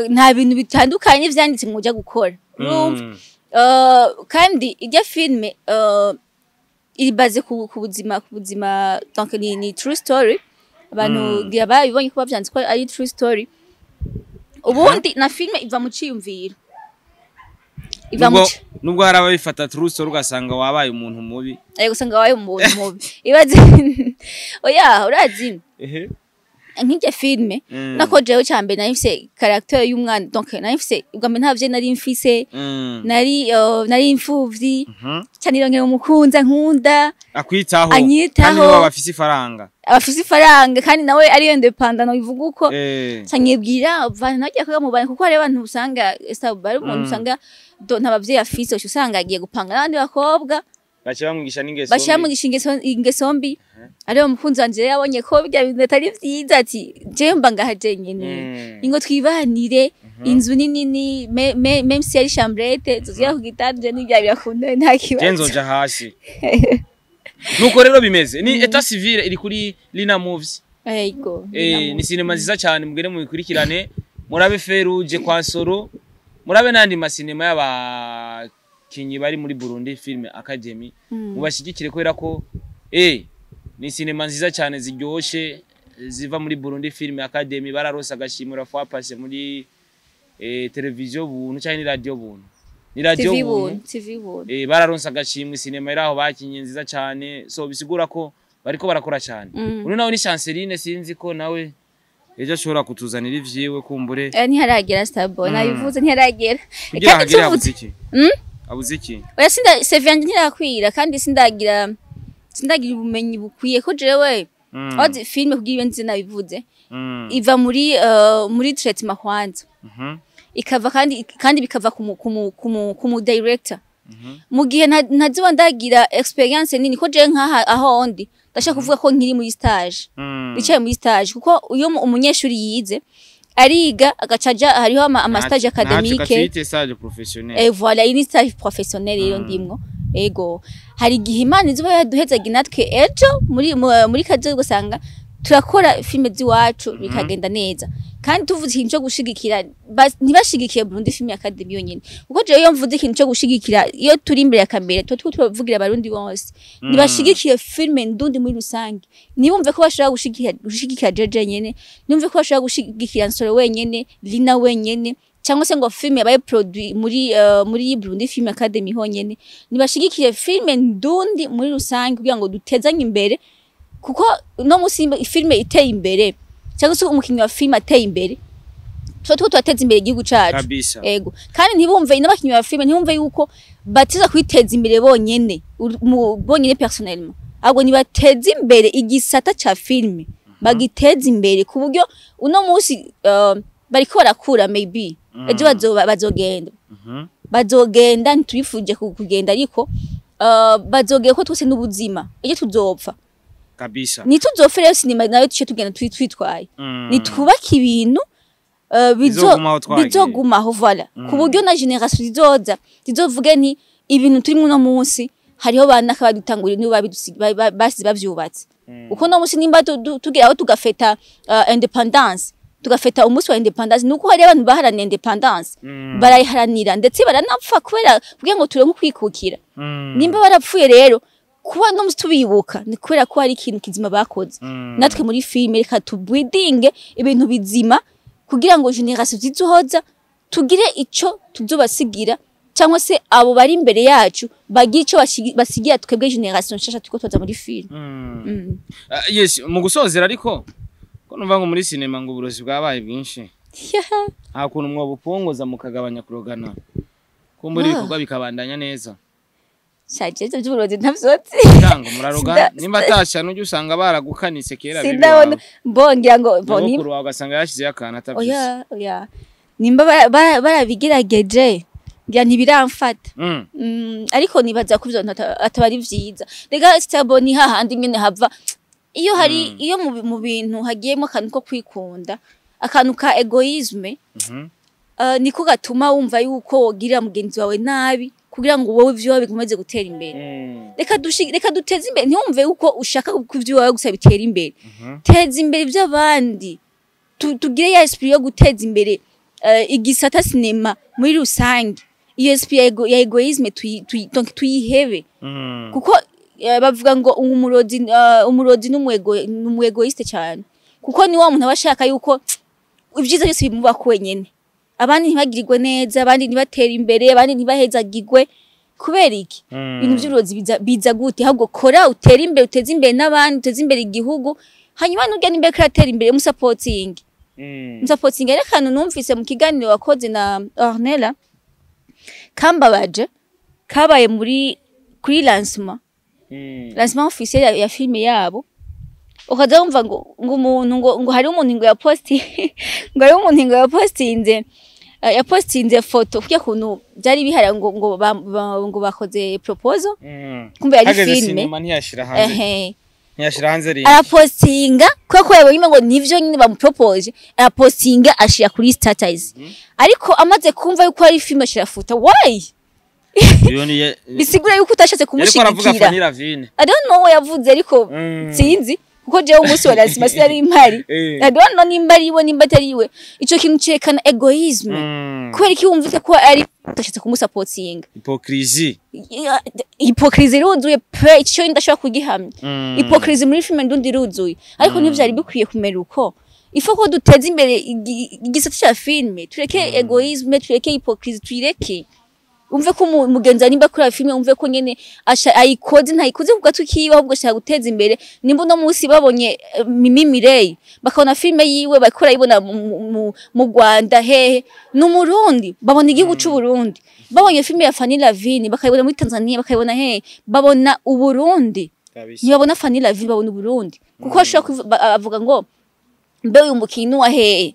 Nta bintu bitandukanye vyanditse muja gukora, urumva? Kandi ijya filme iri basée ku buzima, donc ni true story. Abantu ngira babibonye ko bavyanditse ko ari true story. Ubundi na filme iva mu ciyumviro, iva mu Nubwo hari ababifata true story ugasanga wabaye umuntu mubi. Usanga wabaye umuntu mubi, ibaze. Oya, urazi nk'irya filme nako jewe cambere nari mfise caractère y'umwana, donc nari mfise ubwa mbere nta vyo nari mfise, nari imfuvyi, ca nirongera umukunzi ankunda. Akwitaho. Anyitaho. Kandi nibo bafise ifaranga. Abafise ifaranga, kandi nawe ari indépendant, bivuga uko. Ca nkibwira vantu nagiye kwiga mu bantu, kuko hari abantu usanga bari umuntu usanga nta bavyeyi afise, uca usanga agiye gupanga n'abandi bakobwa. Baca bamwigisha n'ingeso Bashira mbi. mugisha ingeso mbi. Ariyo mukunzi wanje rero yabonye ko birya bintu atari vyiza, ati jewe mba ngaha jenyene, ingo twibanire, inzu ni nini, même si ari chambrette tuziga ku gitanda, je n'ibya birakunda nta Je kibazo. nzoja hasi. Nuko rero bimeze, ni Etat Civil iri kuri Lina Movies. Yego. Ni sinema nziza cyane, mugere mubikurikirane, murabe Feruje kwa Nsoro, murabe n'andi masinema y'abakinyi bari muri Burundi Film Academy, mubashyigikire kubera ko ni sinema nziza cyane ziryoshe ziva muri Burundi Film Academy. Bararose agashimira fois passé muri televiziyo buntu cyangwa ni radio buntu, ni radio TV buntu. Buntu, TV Buntu. Bararonse agashimwe, sinema iri aho bakinye nziza cyane, so bisigura ko bariko barakora cyane. Uno nawe ni Chanceline, sinzi ko nawe ejo ashobora kutuzanira ivyiwe kumbure. Ntiharagera stabo, nabivuze, ntiharagera. Kugira Kandi hagere habuze iki? Abuze iki? Oya, sinda CV yanje ntirakwira, kandi sindagira ubumenyi bukwiye, ko jewe wazi filme kugira ibe nziza, nabivuze, iva muri traitement kwanza, ikava kandi bikava ku mu director. Mu gihe ntazoba ndagira experience nini, ko jewe nkaha aho ndi ndashaka kuvuga ko nkiri muri stage, bicaye muri stage, kuko iyo umunyeshuri yize ariga agaca aja, hariho ama stage académique. Tuyite stage professionnel. Voilà, iyi ni stage professionnel rero ndimwo. Ego, hari igihe Imana izoba yaduhezaga natwe ejo muri kazoza, ugasanga turakora filme z'iwacu bikagenda neza. Kandi tuvuze ikintu cyo gushigikira, ntibashigikiye Burundi Film Academy yonyene, kuko jewe iyo mvuze ikintu cyo gushigikira, iyo turi imbere ya kamera tuba turiko turavugira abarundi bose. Ntibashigikiye filme ndundi muri rusange, ntibumve ko bashobora gushigikira jeje nyene, ntibumve ko bashobora gushigikira Nsoro wenyene, Lina wenyene, cyangwa se ngo filme yabaye produit muri Burundi Film Academy honyene. Nibashigikiye filme ndundi muri rusange kugira ngo dutezanye imbere, kuko no musi filme iteye imbere cyangwa se umukinnyi wa filme ateye imbere, tuba turiko turateza imbere igihugu cacu. Kabisa. Ego, kandi ntibumve n'abakinnyi ba filme, ntibumve yuko bateza kwiteza imbere bonyene, bonyene personnellement, ahubwo nibateze imbere igisata ca filme, bagiteze imbere ku buryo uno munsi bariko barakura, maybe ejo bazogenda. Bazogenda, ntitubifuje kugenda, ariko bazogenda ko twese n'ubuzima, ejo tuzopfa. Kabisa. Nituzopfe rero sinema nayo tuce tugenda twitwaye. Nitwubake ibintu Bizogumaho twagiye. Bizogumaho, voilà, ku buryo na génération zizoza zizovuge nti ibintu turimo uno munsi hariho banaka badutanguriye, nibo basize bavyubatse. Uko no munsi nimba tugera aho tugafeta indépendance, tugafeta umunsi wa indépendance, nuko hari abantu baharaniye indépendance, barayiharanira ndetse baranapfa kubera kugira ngo turonke kwikukira. Nimba barapfuye rero, kuba no munsi tubibuka ni kubera ko hari ikintu kizima bakoze. Natwe muri filime reka tubuildinge ibintu bizima kugira ngo génération zizohoza tugire ico tuzobasigira, cyangwa se abo bari imbere yacu bagire ico basigira twebwe génération nshasha turiko tuza muri filime. Yes, mu gusozera, ariko ko numva ngo muri sinema ngo uburozi bwabaye bwinshi, nta kuntu mwobupunguza mukagabanya kurogana, kumbura ibikorwa bikabandanya neza? Shaje, ivyo vy'uburozi ntavyotsi. Cyangwa murarogana? Nimba atasha nujya usanga baragukanitse kera bibi. Sindabona mbongira ngo bo nyogokuru wawe ugasanga yashizeyo akantu atavyise. Oya, oya, nimba barabigerageje ngira ntibiramfata. Ariko nibaza ko ivyo bintu ataba ari vyiza. Rega stable ni hahandi nyene hava iyo hari iyo mu bintu hagiyemo akantu ko kwikunda, akantu ka égoïsme, niko gatuma wumva yuko wogirira mugenzi wawe nabi kugira ngo wowe ivyo wawe bikomeze gutera imbere. Reka duteze imbere. Ntiwumve yuko ushaka ko ivyo wawe gusa bitera imbere. Teza imbere ivy'abandi. Tugire ya esprit yo guteza imbere igisata sinema muri rusange. Iyo esprit ya égoïsme donc tuyihebe, kuko bavuga ngo umurozi n'umu égoïste cyane, kuko ni wa muntu aba ashaka yuko ibyiza byose bimuba wenyene, abandi ntibagirirwe neza, abandi ntibatere imbere, abandi ntibahezagirwe. Kubera iki? Ibintu by'uburozi biza gute? Ahubwo kora utere imbere, uteze imbere n'abandi, uteze imbere igihugu, hanyuma nujya n'imbere kuratera imbere musapotingi. Musapotingi. Rero akantu numvise mu kiganiro wakoze na Ornella kambabaje, kabaye muri kuri lancement officiel ya filime yabo, ukaza wumva ngo umuntu ngo hari umuntu ngo yaposti ngo hari umuntu ngo yapostinze foto kuya kuntu byari bihari ngo bakoze proposal. Kumbe yari Hageze filme. Sinema ntiyashira hanze. Ehe. Ntiyashira hanze ringi. Arapostinga kubera ko yabonye ngo nivyo nyine bamupropoje, arapostinga ashira kuri status, ariko amaze kumva yuko ari filme ashira futa. Why? Iyo ni Bisigura yuko utashatse yariko aravuga kumushigikira. Fanny Lavine. I don't know yavuze, ariko sinzi kuko jewe umunsi wa lancement sinari mpari. I don't know nimba ari iwe, nimba atari iwe. Ico kintu cerekana égoïsme. Kubera iki wumvise ko ari utashatse kumusapotinga? Hypocrisie. Hypocrisie iruzuye pe, ico ndashobora kugihamya. Hypocrisie muri filime ndundi iruzuye, ariko ntivyari bikwiye kumera uko. Ifo ko duteza imbere igisata ca filime, tureke égoïsme, tureke hypocrisie, tuyireke. Umve ko mugenzi wawe nimba akora filime, umve ko nyene ayikoze, ntayikoze ku gatu kiwe, ahubwo ashaka guteza imbere. Nimba uno munsi babonye Mimi Mireille, bakabona filime yiwe bakora, ibona mu Rwanda hehe, ni Umurundi, babona igihugu c'u Burundi. Babonye filime ya Fanny Lavine bakayibona muri Tanzania, bakayibona hehe, babona Uburundi. Kabisa. Ntibabona Fanny Lavine, babona Uburundi, kuko bashobora avuga ngo mbe uyu mukintu wa hehe,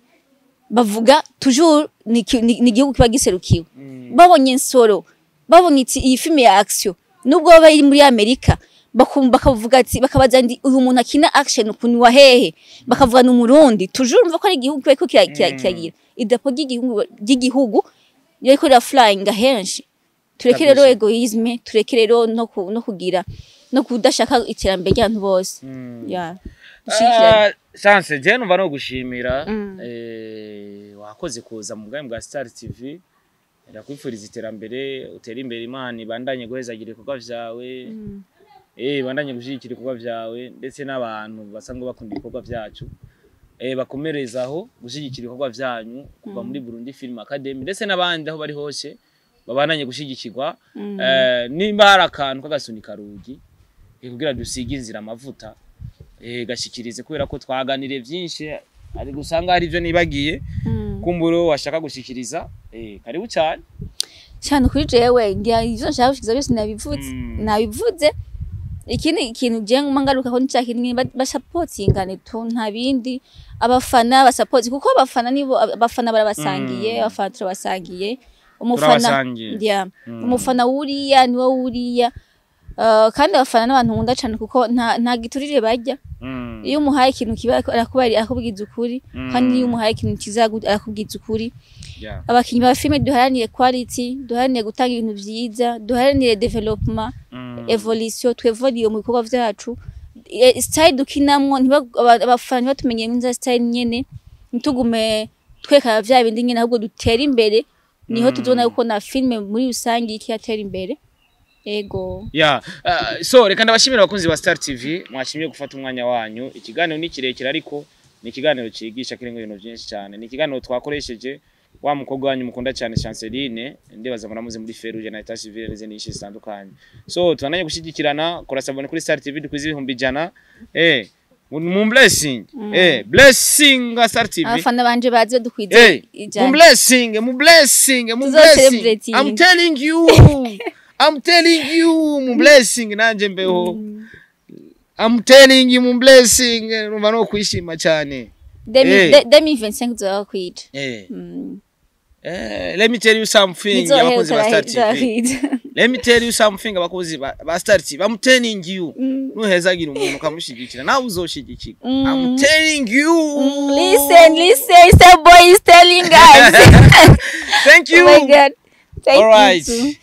bavuga toujours ni igihugu kiba giserukiwe. Babonye Nsoro, babonye iyi filime ya action, nubwo baba iri muri Amerika, bakumva bakavuga ati, bakabaza ndi uyu muntu akina action ukuntu wa hehe, bakavuga ni Umurundi. Toujours umva ko ari igihugu kiriko kiragira idarapo ry'igihugu ririko rira flying henshi. Tureke rero Kabisa. égoïsme, tureke rero no kugira no kudashaka iterambere ry'abantu bose. Ya, dushigikirane. Ah, Chance, je numva no gushimira. Wakoze kuza mu bwami bwa Star TV. Ndakwifuriza iterambere, utere imbere, Imana ibandanye guhezagira ibikorwa vyawe. Bandanye gushyigikira ibikorwa vyawe, ndetse n'abantu basanzwe bakunda ibikorwa vyacu. Bakomerezaho gushyigikira ibikorwa vyanyu kuva muri Burundi Film Academy, ndetse n'abandi aho bari hose babandanye gushyigikirwa. Nimba hari akantu k'agasunika rugi kugira dusige inzira amavuta, gashikirize, kubera ko twaganiriye byinshi ari gusanga hari ibyo nibagiye. Kumburo washaka gushikiriza, karibu cyane. Cyane kuri jewe ngira ivyo nshaka gushikiza byose nabivuze. Nabivuze. Ikindi kintu je nguma ngaruka ko nicya kintu basapotingane tu, nta bindi. Abafana basapoti, kuko abafana nibo, abafana barabasangiye. Abafana turabasangiye. Umufana Turabasangiye. Yeah. Umufana wuriya niwe wuriya. Kandi abafana n'abantu nkunda cane, kuko nta giturire barya. Iyo umuhaye ikintu kiba, arakubari, arakubwiza ukuri. Kandi iyo umuhaye ikintu kiza, arakubwiza ukuri. Abakinyi ba filime, duharanire quality, duharanire gutanga ibintu vyiza, duharanire development, evolution, twevoliye mu bikorwa vyacu. Style dukinamwo, abafana ntibatumenye nza style nyene, ntitugume twekana vya bindi nyene, ahubwo dutere imbere. Niho tuzobona yuko na filime muri rusange iki yatera imbere. Ego. Yeah. So reka ndabashimira, abakunzi ba Star TV, mwashimye gufata umwanya wanyu. Ikiganiro ni kirekire, ariko ni ikiganiro cigisha, kirimo ibintu byinshi cyane. Ni ikiganiro twakoresheje wa mukobwa wanyu mukunda cyane, Chanceline. Ndibaza muramuzi muri Feruje na Etat Civil n'izindi nyinshi zitandukanye. So tubandanye gushyigikirana, kora s'abonner kuri Star TV, dukwize 100,000. Mu blessing. Blessing Star TV. Abafana banje baze dukwize 100. Mu blessing, mu blessing, mu Tuzo blessing. celebrating. I'm telling you. I'm telling you, mu blessing nanje mbeho. I'm telling you, mu blessing, numva no kwishima cyane. 2025 tuzoba kwica. Let me tell you something, Ntizohera. abakozi ba Star TV. Tuzokwica. Let me tell you something, abakozi ba Star TV. I'm telling you. Nuhezagira umuntu ukamushigikira, nawe uzoshigikirwa. I'm telling you. Listen, listen, Star Boy is telling us. Thank you. Oh my God. Thank All right. you too.